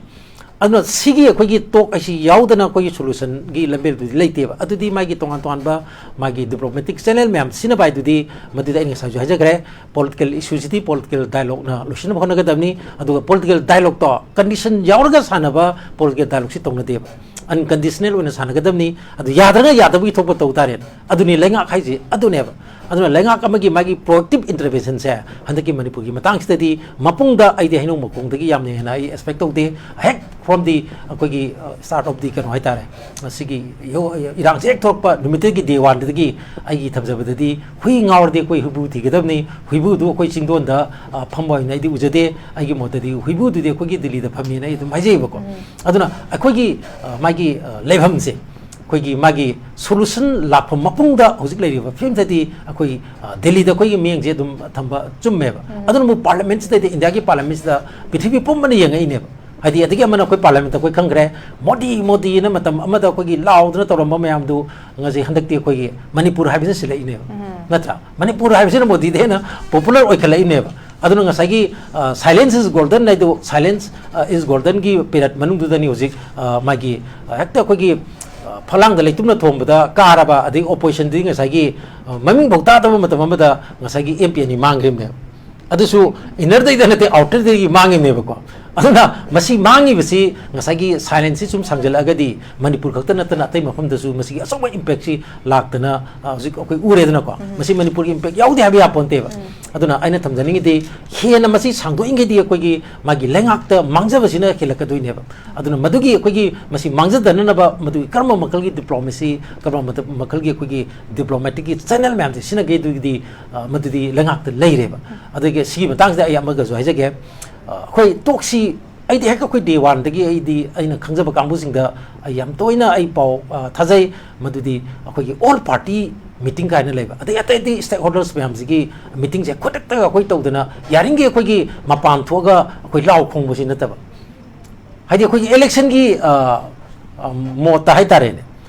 ꯑꯗꯨꯅ ꯁꯤꯒꯤ ꯑꯩꯈꯣꯏꯒꯤ talk ꯍꯥꯏꯁꯤ ꯌꯥꯎꯗꯅ ꯑꯩꯈꯣꯏꯒꯤ solution ꯒꯤ ꯂꯝꯕꯦꯜꯗꯨꯗꯤ ꯂꯩꯇꯦꯕ꯫ ꯑꯗꯨꯗꯤ ꯃꯥꯒꯤ ꯇꯣꯉꯥꯟ ꯇꯣꯉꯥꯟꯕ ꯃꯥꯒꯤ diplomatic channel ꯃꯌꯥꯝ ꯁꯤꯖꯤꯟꯅꯕ ꯍꯥꯏꯗꯨꯗꯤ, ꯃꯗꯨꯗ ꯑꯩꯅ ꯉꯁꯥꯏꯁꯨ ꯍꯥꯏꯖꯈ꯭ꯔꯦ, political issue ꯁꯤꯗꯤ political dialogue ꯅ ꯂꯣꯏꯁꯤꯟꯅꯕ ꯍꯣꯠꯅꯒꯗꯕꯅꯤ꯫ ꯑꯗꯨꯒ political dialogue ꯇꯣ condition ꯌꯥꯎꯔꯒ ꯁꯥꯟꯅꯕ political dialogue ꯁꯤ ꯇꯧꯅꯗꯦꯕ꯫ Unconditional ꯑꯣꯏꯅ ꯁꯥꯟꯅꯒꯗꯕꯅꯤ꯫ ꯑꯗꯨ ꯌꯥꯗ꯭ꯔꯒ ꯌꯥꯗꯕꯒꯤ ꯊꯣꯛꯄ ꯇꯧ ꯇꯥꯔꯦꯅ꯫ ꯑꯗꯨꯅꯤ ꯂꯩꯉꯥꯛ ꯍꯥꯏꯁꯦ, ꯑꯗꯨꯅꯦꯕ꯫ ꯑꯗꯨꯅ ꯂꯩꯉꯥꯛ ꯑꯃꯒꯤ ꯃꯥꯒꯤ proactive intervention ꯁꯦ ꯍꯟꯗꯛꯀꯤ ꯃꯅꯤꯄꯨꯔꯒꯤ ꯃꯇꯥꯡꯁꯤꯗꯗꯤ ꯃꯄꯨꯡꯗ ꯑꯩꯗꯤ ꯍꯩꯅꯧ ꯃꯈꯣꯡꯗꯒꯤ ꯌꯥꯝꯅ ꯍꯦꯟꯅ ꯑꯩ expect ꯇꯧꯗꯦ꯫ ꯍꯦꯛ from the ꯑꯩꯈꯣꯏꯒꯤ, ꯑ, start of the ꯀꯩꯅꯣ ꯍꯥꯏꯇꯥꯔꯦ, ꯃꯁꯤꯒꯤ ꯏꯍꯧ-, ꯏꯔꯥꯡꯁꯦ ꯍꯦꯛ ꯊꯣꯛꯂꯛꯄ ꯅꯨꯃꯤꯠꯇꯨꯒꯤ day one ꯗꯒꯤ ꯑꯩꯒꯤ ꯊꯝꯖꯕꯗꯗꯤ ꯍꯨꯏ ꯉꯥꯎꯔꯗꯤ ꯑꯩꯈꯣꯏ ꯍꯨꯏꯕꯨ ꯊꯤꯒꯗꯕꯅꯤ, ꯍꯨꯏꯕꯨꯗꯨ ꯑꯩꯈꯣꯏ ꯆꯤꯡꯗꯣꯟꯗ, ꯑ, ꯐꯝꯕ ꯑꯣꯏꯅ ꯑꯩꯗꯤ ꯎꯖꯗꯦ꯫ ꯑꯩꯒꯤ ꯃꯣꯠꯇꯗꯤ ꯍꯨꯏꯕꯨꯗꯨꯗꯤ ꯑꯩꯈꯣꯏꯒꯤ ꯗꯤꯜꯂꯤꯗ ꯐꯝꯃꯦꯅ ꯑꯩ ꯑꯗꯨꯝ ꯍꯥꯏꯖꯩꯕꯀꯣ꯫ ꯎꯝ꯫ ꯑꯗꯨꯅ ꯑꯩꯈꯣꯏꯒꯤ, ꯑ, ꯃꯥꯒꯤ, ꯑ, ꯂꯩꯐꯝꯁꯦ, ꯑꯩꯈꯣꯏꯒꯤ ꯃꯥꯒꯤ solution ꯂꯥꯛꯐꯝ ꯃꯄꯨꯡꯗ ꯍꯧꯖꯤꯛ ꯂꯩꯔꯤꯕ ꯐꯤꯕꯝꯁꯤꯗꯗꯤ ꯑꯩꯈꯣꯏ, ꯑ, ꯗꯤꯜꯂꯤꯗ ꯑꯩꯈꯣꯏꯒꯤ ꯃꯤꯠꯌꯦꯡꯁꯦ ꯑꯗꯨꯝ ꯊꯝꯕ ꯆꯨꯝꯃꯦꯕ꯫ ꯎꯝ꯫ ꯑꯗꯨꯅꯕꯨ parliament ꯁꯤꯗꯗꯤ, ꯏꯟꯗꯤꯌꯥꯒꯤ parliament ꯁꯤꯗ ꯄ꯭ꯔꯤꯊꯤꯕꯤ ꯄꯨꯝꯕꯅ ꯌꯦꯡꯉꯛꯏꯅꯦꯕ꯫ ꯍꯥꯏꯗꯤ ꯑꯗꯒꯤ ꯑꯃꯅ ꯑꯩꯈꯣꯏ parliament ꯇ ꯑꯩꯈꯣꯏ ꯈꯪꯈ꯭ꯔꯦ, "ꯃꯣꯗꯤ, ꯃꯣꯗꯤꯅ" ꯃꯇꯝ ꯑꯃꯗ ꯑꯩꯈꯣꯏꯒꯤ ꯂꯥꯎꯗꯅ ꯇꯧꯔꯝꯕ ꯃꯌꯥꯝꯗꯨ ꯉꯁꯤ ꯍꯟꯗꯛꯇꯤ ꯑꯩꯈꯣꯏꯒꯤ ꯃꯅꯤꯄꯨꯔ ꯍꯥꯏꯕꯁꯤꯅ ꯁꯤꯜꯂꯛꯏꯅꯦꯕ꯫ ꯎꯝ꯫ ꯅꯠꯇ꯭ꯔꯥ? ꯃꯅꯤꯄꯨꯔ ꯍꯥꯏꯕꯁꯤꯅ ꯃꯣꯗꯤꯗ ꯍꯦꯟꯅ ꯄꯣꯄꯨꯂꯔ ꯑꯣꯏꯈꯠꯂꯛꯏꯅꯦꯕ꯫ ꯑꯗꯨꯅ ꯉꯁꯥꯏꯒꯤ ꯁꯥꯏꯂꯦꯟꯁ ꯏꯁ ꯒꯣꯜꯗꯟ ꯍꯥꯏꯗꯣ, ꯁꯥꯏꯂꯦꯟꯁ ꯏꯁ ꯒꯣꯜꯗꯟꯒꯤ ꯄꯤꯔꯤꯌꯗ ꯃꯅꯨꯡꯗꯨꯗꯅꯤ ꯍꯧꯖꯤꯛ, ꯑ, ꯃꯥꯒꯤ, ꯑ, ꯍꯦꯛꯇ ꯑꯩꯈꯣꯏꯒꯤ, ꯑ, ꯐꯂꯥꯡꯗ ꯂꯩꯇꯨꯝꯅ ꯊꯣꯡꯕꯗ ꯀꯥꯔꯕ, ꯑꯗꯩ ꯑꯣꯄꯣꯖꯤꯁꯟꯗꯤ ꯉꯁꯥꯏꯒꯤ, ꯑ, ꯃꯃꯤꯡꯐꯥꯎ ꯇꯥꯗꯕ ꯃꯇꯝ ꯑꯃꯗ ꯉꯁꯥꯏꯒꯤ ꯑꯦꯝ ꯄꯤ ꯑꯅꯤ ꯃꯥꯡꯈ꯭ꯔꯤꯕꯅꯦꯕ꯫ ꯑꯗꯨꯁꯨ ꯏꯟꯅꯔꯗꯩꯗ ꯅꯠꯇꯦ, ꯑꯥꯎꯇꯔꯗꯒꯤ ꯃꯥꯡꯉꯤꯕꯅꯦꯕꯀꯣ꯫ ꯑꯗꯨꯅ ꯃꯁꯤ ꯃꯥꯡꯉꯤꯕꯁꯤ ꯉꯁꯥꯏꯒꯤ ꯁꯥꯏꯂꯦꯟꯁꯁꯤ ꯁꯨꯝ ꯁꯥꯡꯖꯜꯂꯛꯑꯒꯗꯤ ꯃꯅꯤꯄꯨꯔ ꯈꯛꯇ ꯅꯠꯇꯅ ꯑꯇꯩ ꯃꯐꯝꯗꯁꯨ ꯃꯁꯤꯒꯤ ꯑꯆꯧꯕ ꯏꯝꯄꯦꯛꯁꯤ ꯂꯥꯛꯇꯅ, ꯑ, ꯍꯧꯖꯤꯛ ꯑꯩꯈꯣꯏ ꯎꯔꯦꯗꯅꯀꯣ꯫ ꯎꯝ꯫ ꯃꯁꯤ ꯃꯅꯤꯄꯨꯔꯒꯤ ꯏꯝꯄꯦꯛ ꯌꯥꯎꯗꯦ ꯍꯥꯏꯕ ꯌꯥꯄꯣꯟꯇꯦꯕ꯫ ꯎꯝ꯫ ꯑꯗꯨꯅ ꯑꯩꯅ ꯊꯝꯖꯅꯤꯡꯉꯤꯗꯤ ꯍꯦꯟꯅ ꯃꯁꯤ ꯁꯥꯡꯗꯣꯛꯏꯉꯩꯗꯤ ꯑꯩꯈꯣꯏꯒꯤ ꯃꯥꯒꯤ ꯂꯩꯉꯥꯛꯇ ꯃꯥꯡꯖꯕꯁꯤꯅ ꯍꯦꯜꯂꯛꯀꯗꯣꯏꯅꯦꯕ꯫ ꯑꯗꯨꯅ ꯃꯗꯨꯒꯤ ꯑꯩꯈꯣꯏꯒꯤ ꯃꯁꯤ ꯃꯥꯡꯖꯗꯅꯅꯕ ꯃꯗꯨꯒꯤ ꯀꯔꯝꯕ ꯃꯈꯜꯒꯤ ꯗꯤꯄ꯭ꯂꯣꯃꯦꯁꯤ, ꯀꯔꯝꯕ ꯃꯈꯜꯒꯤ ꯑꯩꯈꯣꯏꯒꯤ ꯗꯤꯄ꯭ꯂꯣꯃꯦꯇꯤꯛꯀꯤ ꯆꯦꯅꯦꯜ ꯃꯌꯥꯝꯁꯦ ꯁꯤꯖꯤꯟꯅꯒꯦ ꯑꯗꯨꯒꯤꯗꯤ, ꯑ, ꯃꯗꯨꯗꯤ ꯂꯩꯉꯥꯛꯇ ꯂꯩꯔꯦꯕ꯫ ꯑꯗꯒꯤ ꯁꯤꯒꯤ ꯃꯇꯥꯡꯁꯤꯗ ꯑꯩ ꯑꯃꯒꯁꯨ ꯍꯥꯏꯖꯒꯦ꯫ ꯑ, ꯑꯩꯈꯣꯏ ꯇꯣꯛꯁꯤ, ꯑꯩꯗꯤ ꯍꯦꯛ ꯑꯩꯈꯣꯏ ꯗꯦ ꯋꯥꯟꯗꯒꯤ ꯑꯩꯗꯤ ꯑꯩꯅ ꯈꯪꯖꯕ ꯀꯥꯡꯕꯨꯁꯤꯡꯗ ꯑꯩ ꯌꯥꯝ ꯇꯣꯏꯅ ꯑꯩ ꯄꯥꯎ, ꯑ, ꯊꯥꯖꯩ꯫ ꯃꯗꯨꯗꯤ ꯑꯩꯈꯣꯏꯒꯤ ꯑꯣꯜ ꯄꯥꯔꯇꯤ ꯃꯤꯇꯤꯡ ꯀꯥꯏꯅ ꯂꯩꯕ, ꯑꯗꯩ ꯑꯇꯩ ꯑꯇꯩ ꯁ꯭ꯇꯦꯛ ꯍꯣꯜꯗꯔꯁ ꯃꯌꯥꯝꯁꯤꯒꯤ ꯃꯤꯇꯤꯡꯁꯦ ꯈꯨꯗꯛꯇꯒ ꯑꯩꯈꯣꯏ ꯇꯧꯗꯅ ꯌꯥꯔꯤꯈꯩ ꯑꯩꯈꯣꯏꯒꯤ ꯃꯄꯥꯟ ꯊꯣꯛꯑꯒ ꯑꯩꯈꯣꯏ ꯂꯥꯎ ꯈꯣꯡꯕꯁꯤ ꯅꯠꯇꯕ, ꯍꯥꯏꯗꯤ ꯑꯩꯈꯣꯏꯒꯤ ꯏꯂꯦꯛꯁꯟꯒꯤ, ꯑ, ꯑ, ꯃꯣꯠꯇ ꯍꯥꯏꯇꯥꯔꯦꯅꯦ,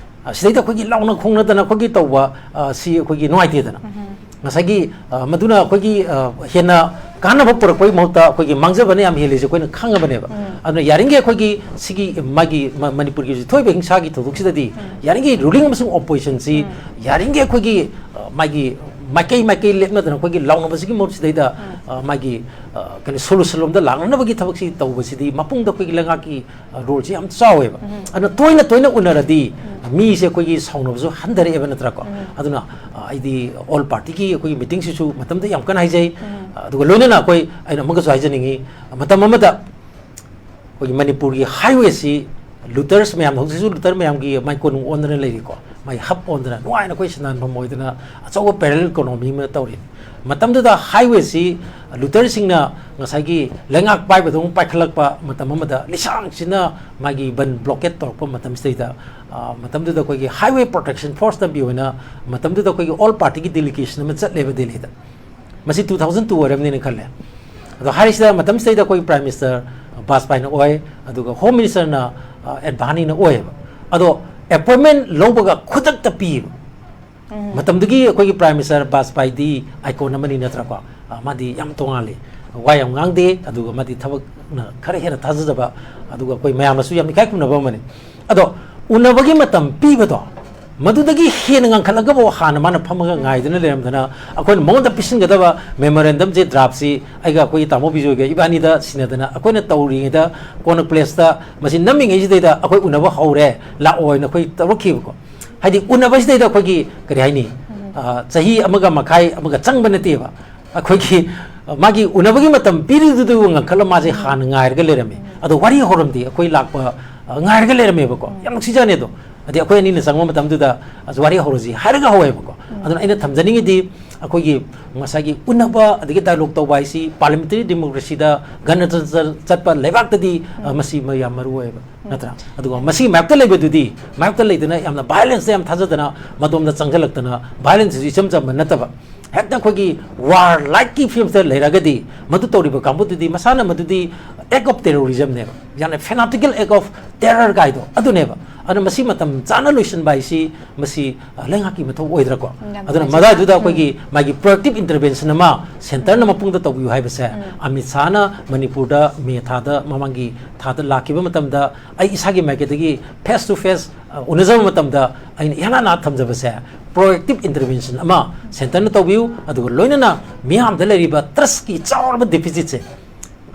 ꯑ, ꯁꯤꯗꯩꯗ ꯑꯩꯈꯣꯏꯒꯤ ꯂꯥꯎꯅ ꯈꯣꯡꯅꯗꯅ ꯑꯩꯈꯣꯏꯒꯤ ꯇꯧꯕ, ꯑ, ꯁꯤ ꯑꯩꯈꯣꯏꯒꯤ ꯅꯨꯡꯉꯥꯏꯇꯦꯗꯅ꯫ ꯎꯝ꯫ ꯉꯁꯥꯏꯒꯤ, ꯑ, ꯃꯗꯨꯅ ꯑꯩꯈꯣꯏꯒꯤ, ꯑ, ꯍꯦꯟꯅ ꯀꯥꯟꯅꯕ ꯄꯨꯔꯛꯄꯒꯤ ꯃꯍꯨꯠꯇ ꯑꯩꯈꯣꯏꯒꯤ ꯃꯥꯡꯖꯕꯅ ꯌꯥꯝ ꯍꯦꯜꯂꯤꯁꯦ ꯑꯩꯈꯣꯏꯅ ꯈꯪꯉꯕꯅꯦꯕ꯫ ꯎꯝ꯫ ꯑꯗꯨꯅ ꯌꯥꯔꯤꯈꯩ ꯑꯩꯈꯣꯏꯒꯤ ꯁꯤꯒꯤ ꯃꯥꯒꯤ ꯃ-, ꯃꯅꯤꯄꯨꯔꯒꯤ ꯍꯧꯖꯤꯛ ꯊꯣꯛꯏꯕ ꯍꯤꯡꯁꯥꯒꯤ ꯊꯧꯗꯣꯛꯁꯤꯗꯗꯤ ꯎꯝ꯫ ꯌꯥꯔꯤꯈꯩ ꯔꯨꯂꯤꯡ ꯑꯃꯁꯨꯡ ꯑꯣꯄꯣꯖꯤꯁꯟꯁꯤ ꯎꯝ꯫ ꯌꯥꯔꯤꯈꯩ ꯑꯩꯈꯣꯏꯒꯤ, ꯑ, ꯃꯥꯒꯤ ꯃꯥꯏꯀꯩ ꯃꯥꯏꯀꯩ ꯂꯦꯞꯅꯗꯅ ꯑꯩꯈꯣꯏꯒꯤ ꯂꯥꯎꯅꯕꯁꯤꯒꯤ ꯃꯍꯨꯠ ꯁꯤꯗꯩꯗ, ꯎꯝ꯫ ꯑ, ꯃꯥꯒꯤ, ꯑ, ꯀꯩꯅꯣ, ꯁꯣꯂꯨꯁꯟ ꯂꯣꯝꯗ ꯂꯥꯛꯅꯅꯕꯒꯤ ꯊꯕꯛꯁꯤ ꯇꯧꯕꯁꯤꯗꯤ ꯃꯄꯨꯡꯗ ꯑꯩꯈꯣꯏꯒꯤ ꯂꯩꯉꯥꯛꯀꯤ, ꯑ, ꯔꯣꯜꯁꯤ ꯌꯥꯝ ꯆꯥꯎꯋꯦꯕ꯫ ꯎꯝ꯫ ꯑꯗꯨꯅ ꯇꯣꯏꯅ ꯇꯣꯏꯅ ꯎꯅꯔꯗꯤ ꯎꯝ꯫ ꯃꯤꯁꯦ ꯑꯩꯈꯣꯏꯒꯤ ꯁꯥꯎꯅꯕꯁꯨ ꯍꯟꯊꯔꯛꯑꯦꯕ ꯅꯠꯇ꯭ꯔꯥꯀꯣ? ꯎꯝ꯫ ꯑꯗꯨꯅ, ꯑ, ꯑꯩꯗꯤ ꯑꯣꯜ ꯄꯥꯔꯇꯤꯒꯤ ꯑꯩꯈꯣꯏꯒꯤ ꯃꯤꯇꯤꯡꯁꯤꯁꯨ ꯃꯇꯝꯗ ꯌꯥꯝ ꯀꯟꯅ ꯍꯥꯏꯖꯩ꯫ ꯎꯝ꯫ ꯑ, ꯑꯗꯨꯒ ꯂꯣꯏꯅꯅ ꯑꯩꯈꯣꯏ, ꯑꯩꯅ ꯑꯃꯒꯁꯨ ꯍꯥꯏꯖꯅꯤꯡꯉꯤ, ꯃꯇꯝ ꯑꯃꯗ ꯑꯩꯈꯣꯏꯒꯤ ꯃꯅꯤꯄꯨꯔꯒꯤ ꯍꯥꯏꯋꯦꯁꯤ ꯂꯨꯇꯔꯁ ꯃꯌꯥꯝ, ꯍꯧꯖꯤꯛꯁꯨ ꯂꯨꯇꯔ ꯃꯌꯥꯝꯒꯤ ꯃꯥꯏ ꯀꯣꯅꯨꯡ ꯑꯣꯟꯗꯅ ꯂꯩꯔꯤꯀꯣ, ꯃꯥꯏ ꯍꯕ ꯑꯣꯟꯗꯅ ꯅꯨꯡꯉꯥꯏꯅ ꯑꯩꯈꯣꯏ ꯁꯅꯥꯟꯐꯝ ꯑꯣꯏꯗꯅ ꯑꯆꯧꯕ ꯄꯦꯔꯦꯂꯦꯜ ꯏꯀꯣꯅꯣꯃꯤ ꯑꯃ ꯇꯧꯔꯤ꯫ ꯃꯇꯝꯗꯨꯗ ꯍꯥꯏꯋꯦꯁꯤ ꯂꯨꯇꯔꯁꯤꯡꯅ ꯉꯁꯥꯏꯒꯤ ꯂꯩꯉꯥꯛ ꯄꯥꯏꯕꯗꯧꯅ ꯄꯥꯏꯈꯠꯂꯛꯄ ꯃꯇꯝ ꯑꯃꯗ ꯂꯤꯁꯥꯡꯁꯤꯟꯅ ꯃꯥꯒꯤ ꯕꯟ ꯕ꯭ꯂꯣꯀꯦꯠ ꯇꯧꯔꯛꯄ ꯃꯇꯝꯁꯤꯗꯩꯗ, ꯑ, ꯃꯇꯝꯗꯨꯗ ꯑꯩꯈꯣꯏꯒꯤ ꯍꯥꯏꯋꯦ ꯄ꯭ꯔꯣꯇꯦꯛꯁꯟ ꯐꯣꯔꯁ ꯇꯝꯕꯤ ꯑꯣꯏꯅ ꯃꯇꯝꯗꯨꯗ ꯑꯩꯈꯣꯏꯒꯤ ꯑꯣꯜ ꯄꯥꯔꯇꯤꯒꯤ ꯗꯦꯂꯤꯒꯦꯁꯟ ꯑꯃ ꯆꯠꯂꯦꯕ ꯗꯦꯜꯂꯤꯗ꯫ ꯃꯁꯤ two thousand two ꯑꯣꯏꯔꯝꯅꯤꯅ ꯈꯜꯂꯦ꯫ ꯑꯗꯣ ꯍꯥꯏꯔꯤꯁꯤꯗ ꯃꯇꯝꯁꯤꯗꯩꯗ ꯑꯩꯈꯣꯏ ꯄ꯭ꯔꯥꯏꯝ ꯃꯤꯅꯤꯁꯇꯔ ꯕꯥꯖꯄꯥꯏꯅ ꯑꯣꯏ, ꯑꯗꯨꯒ ꯍꯣꯝ ꯃꯤꯅꯤꯁꯇꯔꯅ, ꯑ, ꯑꯦꯗꯚꯥꯅꯤꯅ ꯑꯣꯏꯌꯦꯕ꯫ ꯑꯗꯣ ꯑꯦꯄꯣꯏꯟꯃꯦꯟ ꯂꯧꯕꯒ ꯈꯨꯗꯛꯇ ꯄꯤꯌꯦꯕ꯫ ꯃꯇꯝꯗꯨꯒꯤ ꯑꯩꯈꯣꯏꯒꯤ Prime Minister ꯕꯥꯖꯄꯥꯏꯗꯤ icon ꯑꯃꯅꯤ ꯅꯠꯇ꯭ꯔꯥꯀꯣ? ꯑ, ꯃꯥꯗꯤ ꯌꯥꯝ ꯇꯣꯉꯥꯜꯂꯤ, ꯋꯥ ꯌꯥꯝ ꯉꯥꯡꯗꯦ, ꯑꯗꯨꯒ ꯃꯥꯗꯤ ꯊꯕꯛꯅ ꯈꯔ ꯍꯦꯟꯅ ꯊꯥꯖꯗꯕ, ꯑꯗꯨꯒ ꯑꯩꯈꯣꯏ ꯃꯌꯥꯝꯅꯁꯨ ꯌꯥꯝ ꯏꯀꯥꯏ ꯈꯨꯝꯅꯕ ꯑꯃꯅꯤ꯫ ꯑꯗꯣ ꯎꯅꯕꯒꯤ ꯃꯇꯝ ꯄꯤꯕꯗꯣ, ꯃꯗꯨꯗꯒꯤ ꯍꯦꯟꯅ ꯉꯟꯈꯠꯂꯒꯕꯨ ꯍꯥꯟꯅ ꯃꯥꯅ ꯐꯝꯃꯒ ꯉꯥꯏꯗꯨꯅ ꯂꯩꯔꯝꯗꯅ, ꯑꯩꯈꯣꯏꯅ ꯃꯉꯣꯟꯗ ꯄꯤꯁꯤꯟꯒꯗꯕ memorandumꯁꯦ, draftꯁꯤ ꯑꯩꯒ ꯑꯩꯈꯣꯏꯒꯤ ꯇꯥꯃꯣ ꯕꯤꯖꯣꯏꯒ ꯏꯕꯥꯅꯤꯗ ꯁꯤꯟꯅꯗꯅ, ꯑꯩꯈꯣꯏꯅ ꯇꯧꯔꯤꯉꯩꯗ ꯀꯣꯟꯅ placeꯇ ꯃꯁꯤ ꯅꯝꯃꯤꯉꯩꯁꯤꯗꯩꯗ ꯑꯩꯈꯣꯏ ꯎꯅꯕ ꯍꯧꯔꯦ, ꯂꯥꯛꯑꯣ ꯍꯥꯏꯅ ꯑꯩꯈꯣꯏ ꯇꯧꯔꯛꯈꯤꯕꯀꯣ꯫ ꯍꯥꯏꯗꯤ ꯎꯅꯕꯁꯤꯗꯩꯗ ꯑꯩꯈꯣꯏꯒꯤ ꯀꯔꯤ ꯍꯥꯏꯅꯤ, ꯑ, ꯆꯍꯤ ꯑꯃꯒ ꯃꯈꯥꯏ ꯑꯃꯒ ꯆꯪꯕ ꯅꯠꯇꯦꯕ꯫ ꯑꯩꯈꯣꯏꯒꯤ, ꯑ, ꯃꯥꯒꯤ ꯎꯅꯕꯒꯤ ꯃꯇꯝ ꯄꯤꯔꯤꯗꯨꯗꯕꯨ ꯉꯟꯈꯠꯂ ꯃꯥꯁꯦ ꯍꯥꯟꯅ ꯉꯥꯏꯔꯒ ꯂꯩꯔꯝꯃꯤ꯫ ꯑꯗꯣ ꯋꯥꯔꯤ ꯍꯧꯔꯝꯗꯤ ꯑꯩꯈꯣꯏ ꯂꯥꯛꯄ, ꯑ, ꯉꯥꯏꯔꯒ ꯂꯩꯔꯝꯃꯦꯕꯀꯣ꯫ ꯌꯥꯝ ꯅꯨꯡꯁꯤꯖꯥꯠꯅꯤ ꯑꯗꯣ꯫ ꯍꯥꯏꯗꯤ ꯑꯩꯈꯣꯏ ꯑꯅꯤꯅ ꯆꯪꯕ ꯃꯇꯝꯗꯨꯗ, "ꯑꯁ, ꯋꯥꯔꯤ ꯍꯧꯔꯁꯤ" ꯍꯥꯏꯔꯒ ꯍꯧꯋꯦꯕꯀꯣ꯫ ꯑꯗꯨꯅ ꯑꯩꯅ ꯊꯝꯖꯅꯤꯡꯉꯤꯗꯤ ꯑꯩꯈꯣꯏꯒꯤ ꯉꯁꯥꯏꯒꯤ ꯎꯅꯕ ꯑꯗꯒꯤ dialogue ꯇꯧꯕ ꯍꯥꯏꯁꯤ parliamentary democracyꯗ, ꯒꯅꯇꯟꯇ꯭ꯔ ꯆꯠꯄ ꯂꯩꯕꯥꯛꯇꯗꯤ, ꯑ, ꯃꯁꯤ ꯃ-, ꯌꯥꯝ ꯃꯔꯨ ꯑꯣꯏꯌꯦꯕ, ꯅꯠꯇ꯭ꯔꯥ? ꯑꯗꯨꯒ ꯃꯁꯤ ꯃꯥꯌꯣꯛꯇ ꯂꯩꯕꯗꯨꯗꯤ, ꯃꯥꯌꯣꯛꯇ ꯂꯩꯗꯅ ꯌꯥꯝꯅ violenceꯇ ꯌꯥꯝ ꯊꯥꯖꯗꯅ, ꯃꯗꯣꯝꯗ ꯆꯪꯁꯤꯜꯂꯛꯇꯅ, violenceꯁꯨ ꯏꯆꯝ ꯆꯝꯕ ꯅꯠꯇꯕ, ꯍꯦꯛꯇ ꯑꯩꯈꯣꯏꯒꯤ war likeꯀꯤ field ꯂꯩꯔꯒꯗꯤ, ꯃꯗꯨ ꯇꯧꯔꯤꯕ ꯀꯥꯡꯕꯨꯗꯨꯗꯤ ꯃꯁꯥꯅ ꯃꯗꯨꯗꯤ act of terrorismꯅꯦꯕ, ꯌꯥꯝꯅ fanatical act of terror ꯀꯥꯏꯗꯣ ꯑꯗꯨꯅꯦꯕ꯫ ꯑꯗꯨꯅ ꯃꯁꯤ ꯃꯇꯝ ꯆꯥꯅ ꯂꯣꯏꯁꯤꯟꯕ ꯍꯥꯏꯁꯤ ꯃꯁꯤ, ꯑ, ꯂꯩꯉꯥꯛꯀꯤ ꯃꯊꯧ ꯑꯣꯏꯗ꯭ꯔꯥꯀꯣ? ꯌꯥꯝ ꯑꯗꯨꯅ ꯅꯨꯡꯉꯥꯏꯖꯩ꯫ ꯃꯗꯥꯏꯗꯨꯗ ꯑꯩꯈꯣꯏꯒꯤ ꯃꯥꯒꯤ proactive intervention ꯑꯃ centreꯅ ꯃꯄꯨꯡꯗ ꯇꯧꯕꯤꯌꯨ ꯍꯥꯏꯕꯁꯦ, ꯑꯃꯤꯠ ꯁꯥꯍꯅ ꯃꯅꯤꯄꯨꯔꯗ ꯃꯦ ꯊꯥꯗ, ꯃꯃꯥꯡꯒꯤ ꯊꯥꯗ ꯂꯥꯛꯈꯤꯕ ꯃꯇꯝꯗ ꯑꯩ ꯏꯁꯥꯒꯤ ꯃꯥꯏꯀꯩꯗꯒꯤ face to face, ꯑ, ꯎꯅꯖꯕ ꯃꯇꯝꯗ ꯑꯩꯅ ꯏꯍꯥꯟ ꯍꯥꯟꯅ ꯊꯝꯖꯕꯁꯦ, proactive intervention ꯑꯃ centreꯅ ꯇꯧꯕꯤꯌꯨ, ꯑꯗꯨꯒ ꯂꯣꯏꯅꯅ ꯃꯤꯌꯥꯝꯗ ꯂꯩꯔꯤꯕ trustꯀꯤ ꯆꯥꯎꯔꯕ deficitꯁꯦ,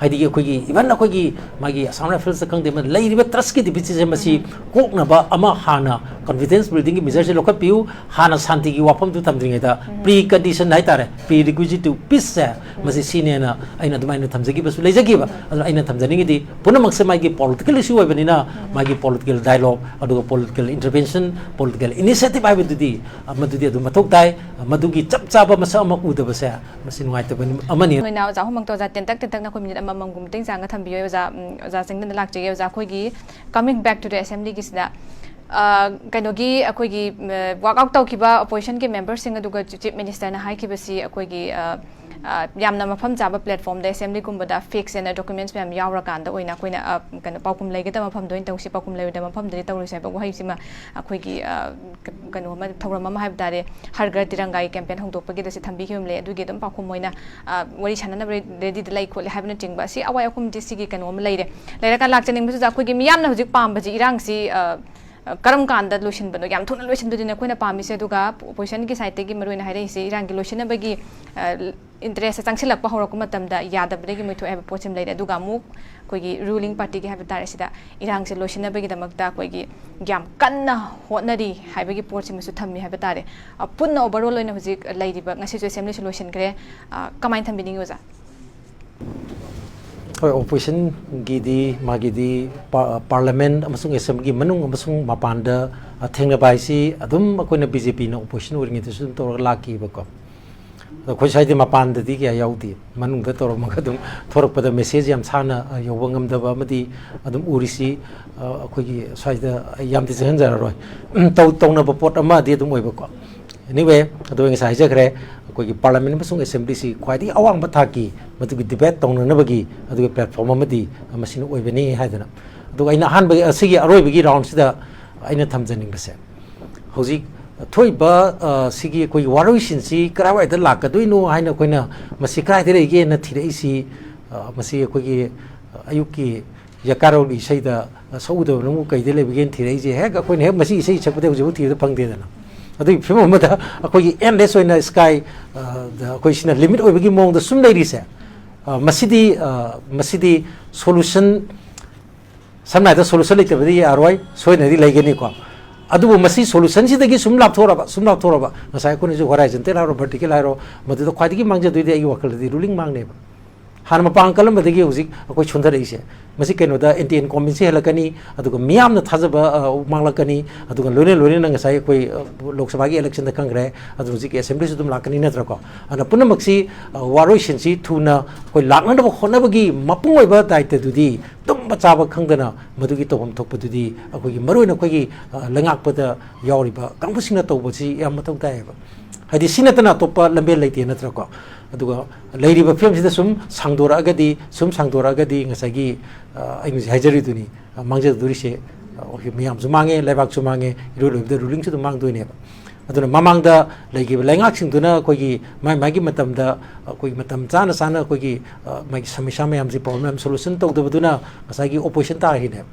ꯍꯥꯏꯗꯤ ꯑꯩꯈꯣꯏꯒꯤ, even ꯑꯩꯈꯣꯏꯒꯤ ꯃꯥꯒꯤ Assam Riflesꯇ ꯈꯪꯗꯦ, ꯑꯃ ꯂꯩꯔꯤꯕ trustꯀꯤ deficitꯁꯦ ꯃꯁꯤ ꯀꯣꯛꯅꯕ ꯑꯃ ꯍꯥꯟꯅ confidence buildingꯒꯤ measureꯁꯦ ꯂꯧꯈꯠꯄꯤꯌꯨ꯫ ꯍꯥꯟꯅ ꯁꯥꯟꯇꯤꯒꯤ ꯋꯥꯐꯝꯗꯨ ꯊꯝꯗ꯭ꯔꯤꯉꯩꯗ precondition ꯍꯥꯏꯇꯥꯔꯦ, prerequisite to peaceꯁꯦ ꯃꯁꯤ ꯁꯤꯅꯦꯅ ꯑꯩꯅ ꯑꯗꯨꯃꯥꯏꯅ ꯊꯝꯖꯈꯤꯕꯁꯨ ꯂꯩꯖꯈꯤꯕ꯫ ꯑꯗꯨꯅ ꯑꯩꯅ ꯊꯝꯖꯅꯤꯡꯉꯤꯗꯤ ꯄꯨꯝꯅꯃꯛꯁꯦ ꯃꯥꯒꯤ political issue ꯑꯣꯏꯕꯅꯤꯅ ꯃꯥꯒꯤ political dialogue, ꯑꯗꯨꯒ political intervention, political initiative ꯍꯥꯏꯕꯗꯨꯗꯤ, ꯑ, ꯃꯗꯨꯗꯤ ꯑꯗꯨꯝ ꯃꯊꯧ ꯇꯥꯏ꯫ ꯃꯗꯨꯒꯤ ꯆꯞ ꯆꯥꯕ ꯃꯁꯛ ꯑꯃ ꯎꯗꯕꯁꯦ ꯃꯁꯤ ꯅꯨꯡꯉꯥꯏꯇꯕ ꯑꯃꯅꯤ꯫ ꯑꯣꯏꯅ ꯑꯣꯖꯥ ꯑꯍꯨꯝꯃꯛꯇ ꯑꯣꯖꯥ ꯇꯦꯟꯇꯛ ꯇꯦꯟꯇꯛꯅ ꯑꯩꯈꯣꯏ minute ꯑꯃꯃꯝꯒꯨꯝꯕ ꯃꯇꯦꯡ ꯆꯥꯡꯒ ꯊꯝꯕꯤꯌꯣ ꯑꯣꯖꯥ꯫ ꯎꯝ, ꯑꯣꯖꯥ ꯆꯪꯗꯅ ꯂꯥꯛꯆꯒꯦ ꯑꯣꯖꯥ꯫ ꯑꯩꯈꯣꯏꯒꯤ coming back to the assemblyꯒꯤꯁꯤꯗ, ꯑ, ꯀꯩꯅꯣꯒꯤ ꯑꯩꯈꯣꯏꯒꯤ, ꯎꯝ, walk out ꯇꯧꯈꯤꯕ oppositionꯒꯤ memberꯁꯤꯡ ꯑꯗꯨꯒ Chief Ministerꯅ ꯍꯥꯏꯈꯤꯕꯁꯤ ꯑꯩꯈꯣꯏꯒꯤ, ꯑ, ꯑ, ꯌꯥꯝꯅ ꯃꯐꯝ ꯆꯥꯕ platformꯗ, assemblyꯒꯨꯝꯕꯗ ꯐꯦꯛꯁ ꯑꯅ documents ꯃꯌꯥꯝ ꯌꯥꯎꯔꯀꯥꯟꯗ ꯑꯣꯏꯅ ꯑꯩꯈꯣꯏꯅ, ꯑ, ꯀꯩꯅꯣ, ꯄꯥꯎꯈꯨꯝ ꯂꯩꯒꯗꯕ ꯃꯐꯝꯗ ꯑꯣꯏꯅ ꯇꯧꯁꯤ, ꯄꯥꯎꯈꯨꯝ ꯂꯩꯔꯣꯏꯗꯕ ꯃꯐꯝꯗꯗꯤ ꯇꯧꯔꯣꯏꯁꯤ ꯍꯥꯏꯕ ꯋꯥꯍꯩꯁꯤꯃ ꯑꯩꯈꯣꯏꯒꯤ, ꯑ, ꯀ-, ꯀꯩꯅꯣ ꯑꯃ, ꯊꯧꯔꯝ ꯑꯃ ꯍꯥꯏꯕ ꯇꯥꯔꯦ, ꯍꯔ ꯘꯔ ꯇꯤꯔꯪꯒꯥꯒꯤ campaign ꯍꯧꯗꯣꯛꯄꯒꯤꯗꯁꯨ ꯊꯝꯕꯤꯈꯤꯕ ꯑꯃ ꯂꯩ꯫ ꯑꯗꯨꯒꯤ ꯑꯗꯨꯝ ꯄꯥꯎꯈꯨꯝ ꯑꯣꯏꯅ, ꯑ, ꯋꯥꯔꯤ ꯁꯥꯟꯅꯅꯕ ꯔꯦ-, readyꯗ ꯂꯩ ꯈꯣꯠꯂꯤ ꯍꯥꯏꯕꯅꯆꯤꯡꯕ, ꯑꯁꯤ ꯑꯋꯥꯏ ꯑꯍꯨꯝꯗꯤ ꯁꯤꯒꯤ ꯀꯩꯅꯣ ꯑꯃ ꯂꯩꯔꯦ꯫ ꯂꯩꯔꯒ ꯂꯥꯛꯆꯅꯤꯡꯕꯁꯤꯗ ꯑꯩꯈꯣꯏꯒꯤ ꯃꯤꯌꯥꯝꯅ ꯍꯧꯖꯤꯛ ꯄꯥꯝꯕꯁꯤ ꯏꯔꯥꯡꯁꯤ, ꯑ, ꯑ, ꯀꯔꯝ ꯀꯥꯟꯗ ꯂꯣꯏꯁꯤꯟꯕꯅꯣ? ꯌꯥꯝ ꯊꯨꯅ ꯂꯣꯏꯁꯤꯟꯕꯗꯨꯅꯦ ꯑꯩꯈꯣꯏꯅ ꯄꯥꯝꯃꯤꯁꯦ꯫ ꯑꯗꯨꯒ oppositionꯒꯤ sideꯇꯒꯤ ꯃꯔꯨꯑꯣꯏꯅ ꯍꯥꯏꯔꯛꯏꯁꯦ, ꯏꯔꯥꯡꯒꯤ ꯂꯣꯏꯁꯤꯟꯅꯕꯒꯤ, ꯑ, interestꯁꯦ ꯆꯪꯁꯤꯜꯂꯛꯄ ꯍꯧꯔꯛꯄ ꯃꯇꯝꯗ ꯌꯥꯗꯕꯗꯒꯤ ꯃꯣꯏ ꯊꯣꯛꯑꯦ ꯍꯥꯏꯕ ꯄꯣꯠꯁꯤꯃ ꯂꯩꯔꯦ꯫ ꯑꯗꯨꯒ ꯑꯃꯨꯛ ꯑꯩꯈꯣꯏꯒꯤ ruling partyꯒꯤ ꯍꯥꯏꯕ ꯇꯥꯔꯦ, ꯁꯤꯗ ꯏꯔꯥꯡꯁꯦ ꯂꯣꯏꯁꯤꯟꯅꯕꯒꯤꯗꯃꯛꯇ ꯑꯩꯈꯣꯏꯒꯤ ꯌꯥꯝ ꯀꯟꯅ ꯍꯣꯠꯅꯔꯤ ꯍꯥꯏꯕꯒꯤ ꯄꯣꯠꯁꯤꯃꯁꯨ ꯊꯝꯃꯤ ꯍꯥꯏꯕ ꯇꯥꯔꯦ꯫ ꯑ, ꯄꯨꯟꯅ overall ꯑꯣꯏꯅ ꯍꯧꯖꯤꯛ ꯂꯩꯔꯤꯕ, ꯉꯁꯤꯁꯨ assemblyꯁꯨ ꯂꯣꯏꯁꯤꯟꯈ꯭ꯔꯦ꯫ ꯑ, ꯀꯃꯥꯏꯅ ꯊꯝꯕꯤꯅꯤꯡꯉꯤ, ꯑꯣꯖꯥ? ꯍꯣꯏ, oppositionꯒꯤꯗꯤ ꯃꯥꯒꯤꯗꯤ ꯄꯥ-, parliament ꯑꯃꯁꯨꯡ assemblyꯒꯤ ꯃꯅꯨꯡ ꯑꯃꯁꯨꯡ ꯃꯄꯥꯟꯗ, ꯑ, ꯊꯦꯡꯅꯕ ꯍꯥꯏꯁꯤ ꯑꯗꯨꯝ ꯑꯩꯈꯣꯏꯅ BJPꯅ opposition ꯑꯣꯏꯔꯤꯉꯩꯗꯁꯨ ꯑꯗꯨꯝ ꯇꯧꯔꯒ ꯂꯥꯛꯈꯤꯕꯀꯣ꯫ ꯑꯗꯣ ꯑꯩꯈꯣꯏ ꯁ꯭ꯋꯥꯏꯗ ꯃꯄꯥꯟꯗꯗꯤ ꯀꯌꯥ ꯌꯥꯎꯗꯦ, ꯃꯅꯨꯡꯗ ꯇꯧꯔꯝꯃꯒ ꯑꯗꯨꯝ ꯊꯣꯔꯛꯄꯗ message ꯌꯥꯝ ꯁꯥꯡꯅ, ꯑ, ꯌꯧꯕ ꯉꯝꯗꯕ ꯑꯃꯗꯤ ꯑꯗꯨꯝ ꯎꯔꯤꯁꯤ, ꯑ, ꯑꯩꯈꯣꯏꯒꯤ ꯁ꯭ꯋꯥꯏꯗ ꯑꯩ ꯌꯥꯝꯗꯤ ꯆꯪꯍꯟꯖꯔꯔꯣꯏ꯫ ꯇꯧ-, ꯇꯧꯅꯕ ꯄꯣꯠ ꯑꯃꯗꯤ ꯑꯗꯨꯝ ꯑꯣꯏꯕꯀꯣ꯫ Anyway, ꯑꯗꯨ ꯑꯩ ꯉꯁꯥꯏ ꯍꯥꯏꯖꯈ꯭ꯔꯦ, ꯑꯩꯈꯣꯏꯒꯤ parliament ꯑꯃꯁꯨꯡ assemblyꯁꯤ ꯈ꯭ꯋꯥꯏꯗꯒꯤ ꯑꯋꯥꯡꯕ ꯊꯥꯛꯀꯤ ꯃꯗꯨꯒꯤ debate ꯇꯧꯅꯅꯕꯒꯤ ꯑꯗꯨꯒꯤ platform ꯑꯃꯗꯤ ꯃꯁꯤꯅ ꯑꯣꯏꯕꯅꯤ ꯍꯥꯏꯗꯅ꯫ ꯑꯗꯨꯒ ꯑꯩꯅ ꯑꯍꯥꯟꯕꯒꯤ, ꯑꯁꯤꯒꯤ ꯑꯔꯣꯏꯕꯒꯤ roundꯁꯤꯗ ꯑꯩꯅ ꯊꯝꯖꯅꯤꯡꯕꯁꯦ, ꯍꯧꯖꯤꯛ ꯊꯣꯛꯏꯕ, ꯑ, ꯁꯤꯒꯤ ꯑꯩꯈꯣꯏꯒꯤ ꯋꯥꯔꯣꯏꯁꯤꯟꯁꯤ ꯀꯗꯥꯏꯋꯥꯏꯗ ꯂꯥꯛꯀꯗꯣꯏꯅꯣ ꯍꯥꯏꯅ ꯑꯩꯈꯣꯏꯅ ꯃꯁꯤ ꯀꯗꯥꯏꯗ ꯂꯩꯒꯦꯅ ꯊꯤꯔꯛꯏꯁꯤ, ꯑ, ꯃꯁꯤ ꯑꯩꯈꯣꯏꯒꯤ ꯑꯌꯨꯛꯀꯤ ꯌꯀꯥꯔꯧꯒꯤ ꯏꯁꯩꯗ ꯁꯛꯎꯗꯕ ꯅꯪꯕꯨ ꯀꯩꯗ ꯂꯩꯕꯒꯦꯅ ꯊꯤꯔꯛꯏꯁꯦ, ꯍꯦꯛ ꯑꯩꯈꯣꯏꯅ ꯍꯦꯛ ꯃꯁꯤ ꯏꯁꯩ ꯁꯛꯄꯗ ꯍꯧꯖꯤꯛꯐꯥꯎ ꯊꯤꯕꯗ ꯐꯪꯗꯦꯗꯅ꯫ ꯑꯗꯨꯒꯤ ꯐꯤꯕꯝ ꯑꯃꯗ ꯑꯩꯈꯣꯏꯒꯤ endless ꯑꯣꯏꯅ sky, ꯑ, ꯗ ꯑꯩꯈꯣꯏ ꯁꯤꯅ limit ꯑꯣꯏꯕꯒꯤ ꯃꯑꯣꯡꯗ ꯁꯨꯝ ꯂꯩꯔꯤꯁꯦ, ꯑ, ꯃꯁꯤꯗꯤ, ꯑ, ꯃꯁꯤꯗꯤ solution ꯁꯝꯅ ꯍꯥꯏꯔꯕꯗ solution ꯂꯩꯇꯕꯗꯤ ꯌꯥꯔꯣꯏ, ꯁꯣꯏꯗꯅꯗꯤ ꯂꯩꯒꯅꯤꯀꯣ꯫ ꯑꯗꯨꯕꯨ ꯃꯁꯤ solutionꯁꯤꯗꯒꯤ ꯁꯨꯝ ꯂꯥꯞꯊꯣꯔꯕ, ꯁꯨꯝ ꯂꯥꯞꯊꯣꯔꯕ, ꯉꯁꯥꯏ ꯑꯩꯈꯣꯏꯅꯁꯨ horizontal ꯍꯥꯏꯔꯣ, vertical ꯍꯥꯏꯔꯣ, ꯃꯗꯨꯗ ꯈ꯭ꯋꯥꯏꯗꯒꯤ ꯃꯥꯡꯖꯗꯣꯏꯗꯤ ꯑꯩꯒꯤ ꯋꯥꯈꯜꯗꯗꯤ ruling ꯃꯥꯡꯅꯦꯕ꯫ ꯍꯥꯟꯅ ꯃꯄꯥꯡ ꯀꯜꯂꯝꯕꯗꯒꯤ ꯍꯧꯖꯤꯛ ꯑꯩꯈꯣꯏ ꯁꯣꯟꯊꯔꯛꯏꯁꯦ, ꯃꯁꯤ ꯀꯩꯅꯣꯗ anti incumbency ꯍꯦꯜꯂꯛꯀꯅꯤ, ꯑꯗꯨꯒ ꯃꯤꯌꯥꯝꯅ ꯊꯥꯖꯕ, ꯑ, ꯃꯥꯡꯂꯛꯀꯅꯤ, ꯑꯗꯨꯒ ꯂꯣꯏꯅ ꯂꯣꯏꯅꯅ ꯉꯁꯥꯏ ꯑꯩꯈꯣꯏ, ꯑ, ꯂꯣꯛ ꯁꯚꯥꯒꯤ electionꯗ ꯈꯪꯈ꯭ꯔꯦ, ꯑꯗꯨ ꯍꯧꯖꯤꯛꯀꯤ assemblyꯁꯨ ꯑꯗꯨꯝ ꯂꯥꯛꯀꯅꯤ ꯅꯠꯇ꯭ꯔꯀꯣ? ꯑꯗꯨꯅ ꯄꯨꯝꯅꯃꯛꯁꯤ, ꯑ, ꯋꯥꯔꯣꯏꯁꯤꯟꯁꯤ ꯊꯨꯅ ꯑꯩꯈꯣꯏ ꯂꯥꯛꯅꯅꯕ ꯍꯣꯠꯅꯕꯒꯤ ꯃꯄꯨꯡ ꯑꯣꯏꯕ ꯗꯥꯏꯇꯗꯨꯗꯤ ꯑꯗꯨꯝ ꯆꯥꯕ ꯈꯪꯗꯅ ꯃꯗꯨꯒꯤ ꯇꯧꯐꯝ ꯊꯣꯛꯄꯗꯨꯗꯤ ꯑꯩꯈꯣꯏꯒꯤ ꯃꯔꯨꯑꯣꯏꯅ ꯑꯩꯈꯣꯏꯒꯤ, ꯑ, ꯂꯩꯉꯥꯛꯄꯗ ꯌꯥꯎꯔꯤꯕ ꯀꯥꯡꯕꯨꯁꯤꯡꯅ ꯇꯧꯕꯁꯤ ꯌꯥꯝ ꯃꯊꯧ ꯇꯥꯏꯌꯦꯕ꯫ ꯍꯥꯏꯗꯤ ꯁꯤ ꯅꯠꯇꯅ ꯑꯇꯣꯞꯄ ꯂꯝꯕꯦꯜ ꯂꯩꯇꯦ, ꯅꯠꯇ꯭ꯔꯀꯣ? ꯑꯗꯨꯒ ꯂꯩꯔꯤꯕ ꯐꯤꯕꯝꯁꯤꯗ ꯁꯨꯝ ꯁꯥꯡꯗꯣꯔꯛꯑꯒꯗꯤ, ꯁꯨꯝ ꯁꯥꯡꯗꯣꯔꯛꯑꯒꯗꯤ ꯉꯁꯥꯏꯒꯤ, ꯑ, ꯑꯩꯅ ꯍꯧꯖꯤꯛ ꯍꯥꯏꯖꯔꯤꯗꯨꯅꯤ, ꯑ, ꯃꯥꯡꯖꯗꯣꯔꯤꯁꯦ, ꯑ, ꯑꯩꯈꯣꯏ ꯃꯤꯌꯥꯝꯁꯨ ꯃꯥꯡꯉꯦ, ꯂꯩꯕꯥꯛꯁꯨ ꯃꯥꯡꯉꯦ, ꯏꯔꯣꯏ ꯂꯣꯏꯕꯗ ꯔꯨꯂꯤꯡꯁꯨ ꯑꯗꯨꯝ ꯃꯥꯡꯗꯣꯏꯅꯦꯕ꯫ ꯑꯗꯨꯅ ꯃꯃꯥꯡꯗ ꯂꯩꯈꯤꯕ ꯂꯩꯉꯥꯛꯁꯤꯡꯗꯨꯅ ꯑꯩꯈꯣꯏꯒꯤ ꯃꯥꯏ ꯃꯥꯏꯒꯤ ꯃꯇꯝꯗ ꯑꯩꯈꯣꯏꯒꯤ ꯃꯇꯝ ꯆꯥꯅ ꯆꯥꯅ ꯑꯩꯈꯣꯏꯒꯤ, ꯑ, ꯃꯥꯒꯤ ꯁꯃꯁ꯭ꯌꯥ ꯃꯌꯥꯝꯁꯤ, ꯄ꯭ꯔꯣꯕ꯭ꯂꯦꯝ ꯃꯌꯥꯝ ꯁꯣꯂꯨꯁꯟ ꯇꯧꯗꯕꯗꯨꯅ ꯉꯁꯥꯏꯒꯤ ꯑꯣꯄꯣꯖꯤꯁꯟ ꯇꯥꯔꯤꯅꯦꯕ,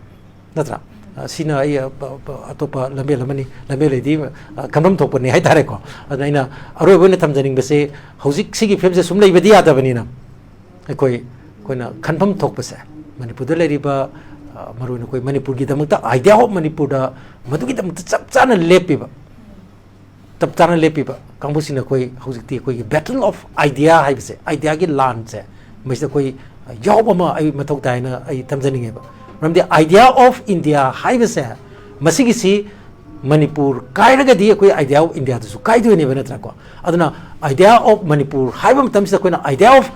ꯅꯠꯇ꯭ꯔꯥ? ꯑ, ꯁꯤꯅ ꯑꯩ, ꯑ, ꯄ-, ꯄ-, ꯑꯇꯣꯞꯄ ꯂꯝꯕꯦꯜ ꯑꯃꯅꯤ, ꯂꯝꯕꯦꯜ ꯂꯩꯗꯤ, ꯑ, ꯈꯟꯐꯝ ꯊꯣꯛꯄꯅꯤ ꯍꯥꯏꯇꯥꯔꯦꯀꯣ꯫ ꯑꯗꯨꯅ ꯑꯩꯅ ꯑꯔꯣꯏꯕ ꯑꯣꯏꯅ ꯊꯝꯖꯅꯤꯡꯕꯁꯦ, ꯍꯧꯖꯤꯛ ꯁꯤꯒꯤ ꯐꯤꯕꯝꯁꯦ ꯁꯨꯝ ꯂꯩꯕꯗꯤ ꯌꯥꯗꯕꯅꯤꯅ, ꯑꯩꯈꯣꯏ, ꯑꯩꯈꯣꯏꯅ ꯈꯟꯐꯝ ꯊꯣꯛꯄꯁꯦ, ꯃꯅꯤꯄꯨꯔꯗ ꯂꯩꯔꯤꯕ, ꯑ, ꯃꯔꯨꯑꯣꯏꯅ ꯑꯩꯈꯣꯏ ꯃꯅꯤꯄꯨꯔꯒꯤꯗꯃꯛꯇ, Idea of ꯃꯅꯤꯄꯨꯔꯗ ꯃꯗꯨꯒꯤꯗꯃꯛꯇ ꯆꯞ ꯆꯥꯅ ꯂꯦꯞꯄꯤꯕ, ꯆꯞ ꯆꯥꯅ ꯂꯦꯞꯄꯤꯕ ꯀꯥꯡꯕꯨꯁꯤꯡꯅ ꯑꯩꯈꯣꯏ ꯍꯧꯖꯤꯛꯇꯤ ꯑꯩꯈꯣꯏꯒꯤ battle of idea ꯍꯥꯏꯕꯁꯦ, ꯑꯥꯏꯗꯤꯌꯥꯒꯤ ꯂꯥꯟꯁꯦ, ꯃꯁꯤꯗ ꯑꯩꯈꯣꯏ ꯌꯥꯎꯕ ꯑꯃ ꯑꯩ ꯃꯊꯧ ꯇꯥꯏꯅ ꯑꯩ ꯊꯝꯖꯅꯤꯡꯉꯦꯕ꯫ ꯃꯔꯝꯗꯤ Idea of India ꯍꯥꯏꯕꯁꯦ, ꯃꯁꯤꯒꯤꯁꯤ ꯃꯅꯤꯄꯨꯔ ꯀꯥꯏꯔꯒꯗꯤ ꯑꯩꯈꯣꯏ Idea of Indiaꯗꯨꯁꯨ ꯀꯥꯏꯗꯣꯏꯅꯦꯕ, ꯅꯠꯇ꯭ꯔꯥꯀꯣ? ꯑꯗꯨꯅ Idea of ꯃꯅꯤꯄꯨꯔ ꯍꯥꯏꯕ ꯃꯇꯝꯁꯤꯗ ꯑꯩꯈꯣꯏꯅ Idea of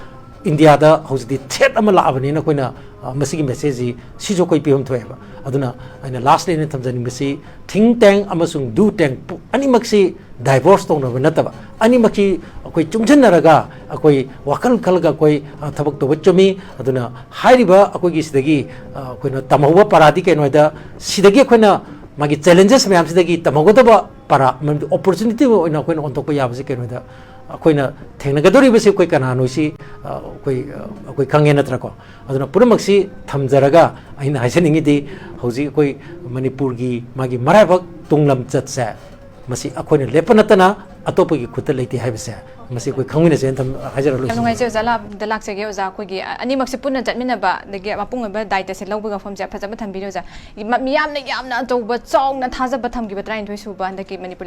Indiaꯗ ꯍꯧꯖꯤꯛꯇꯤ threat ꯑꯃ ꯂꯥꯛꯑꯕꯅꯤꯅ ꯑꯩꯈꯣꯏꯅ, ꯑ, ꯃꯁꯤꯒꯤ messageꯁꯤ ꯁꯤꯁꯨ ꯑꯩꯈꯣꯏ ꯄꯤꯐꯝ ꯊꯣꯛꯑꯦꯕ꯫ ꯑꯗꯨꯅ ꯑꯩꯅ lastly ꯑꯩꯅ ꯊꯝꯖꯅꯤꯡꯕꯁꯤ, think tank ꯑꯃꯁꯨꯡ do tank ꯄꯨ-, ꯑꯅꯤꯃꯛꯁꯤ divorce ꯇꯧꯅꯕ ꯅꯠꯇꯕ, ꯑꯅꯤꯃꯛꯁꯤ ꯑꯩꯈꯣꯏ ꯆꯨꯡꯁꯤꯟꯅꯔꯒ ꯑꯩꯈꯣꯏ ꯋꯥꯈꯜ ꯈꯜꯂꯒ ꯑꯩꯈꯣꯏ, ꯑ, ꯊꯕꯛ ꯇꯧꯕ ꯆꯨꯝꯃꯤ꯫ ꯑꯗꯨꯅ ꯍꯥꯏꯔꯤꯕ ꯑꯩꯈꯣꯏꯒꯤ ꯁꯤꯗꯒꯤ, ꯑ, ꯑꯩꯈꯣꯏꯅ ꯇꯝꯍꯧꯕ ꯄꯔꯥꯗꯤ ꯀꯩꯅꯣ ꯍꯥꯏꯗ, ꯁꯤꯗꯒꯤ ꯑꯩꯈꯣꯏꯅ ꯃꯥꯒꯤ challenges ꯃꯌꯥꯝꯁꯤꯗꯒꯤ ꯇꯝꯍꯧꯒꯗꯕ ꯄꯔꯥ, ꯃꯔꯝꯗꯤ opportunity ꯑꯣꯏꯅ ꯑꯩꯈꯣꯏꯅ ꯑꯣꯟꯊꯣꯛꯄ ꯌꯥꯕꯁꯤ ꯀꯩꯅꯣꯗ, ꯑꯩꯈꯣꯏꯅ ꯊꯦꯡꯅꯒꯗꯧꯔꯤꯕꯁꯤ ꯑꯩꯈꯣꯏ ꯀꯅꯥꯅꯣ ꯁꯤ, ꯑ, ꯑꯩꯈꯣꯏ, ꯑ, ꯑꯩꯈꯣꯏ ꯈꯪꯉꯦ, ꯅꯠꯇ꯭ꯔꯀꯣ? ꯑꯗꯨꯅ ꯄꯨꯝꯅꯃꯛꯁꯤ ꯊꯝꯖꯔꯒ ꯑꯩꯅ ꯍꯥꯏꯖꯅꯤꯡꯉꯤꯗꯤ, ꯍꯧꯖꯤꯛ ꯑꯩꯈꯣꯏ ꯃꯅꯤꯄꯨꯔꯒꯤ ꯃꯥꯒꯤ ꯃꯔꯥꯏꯕꯛ ꯇꯨꯡꯂꯝꯆꯠꯁꯦ, ꯃꯁꯤ ꯑꯩꯈꯣꯏꯅ ꯂꯦꯞꯄ ꯅꯠꯇꯅ ꯑꯇꯣꯞꯄꯒꯤ ꯈꯨꯠꯇ ꯂꯩꯇꯦ ꯍꯥꯏꯕꯁꯦ, ꯃꯁꯤ ꯑꯩꯈꯣꯏ ꯈꯪꯃꯤꯟꯅꯁꯦꯅ ꯊꯝ-, ꯍꯥꯏꯖꯔ ꯌꯥꯝ ꯂꯣꯏꯁꯤꯟꯖꯔꯒꯦ꯫ ꯅꯨꯡꯉꯥꯏꯖꯩ ꯑꯣꯖꯥ, ꯂꯥ-, ꯗ ꯂꯥꯛꯆꯒꯦ ꯑꯣꯖꯥ꯫ ꯑꯩꯈꯣꯏꯒꯤ, ꯑ-, ꯑꯅꯤꯃꯛꯁꯦ ꯄꯨꯟꯅ ꯆꯠꯃꯤꯟꯅꯕ, ꯑꯗꯒꯤ ꯃꯄꯨꯡ ꯑꯣꯏꯕ ꯗꯥꯏꯇꯁꯦ ꯂꯧꯕꯒꯤ ꯋꯥꯐꯝꯁꯦ ꯐꯖꯕ ꯊꯝꯕꯤꯔꯦ ꯑꯣꯖꯥ꯫ ꯃ-, ꯃꯤꯌꯥꯝꯅ ꯌꯥꯝꯅ ꯑꯆꯧꯕ, ꯆꯥꯎꯅ ꯊꯥꯖꯕ ꯊꯝꯈꯤꯕ ꯇꯔꯥꯅꯤꯊꯣꯏ ꯁꯨꯕ ꯍꯟꯗꯛꯀꯤ ꯃꯅꯤꯄꯨꯔ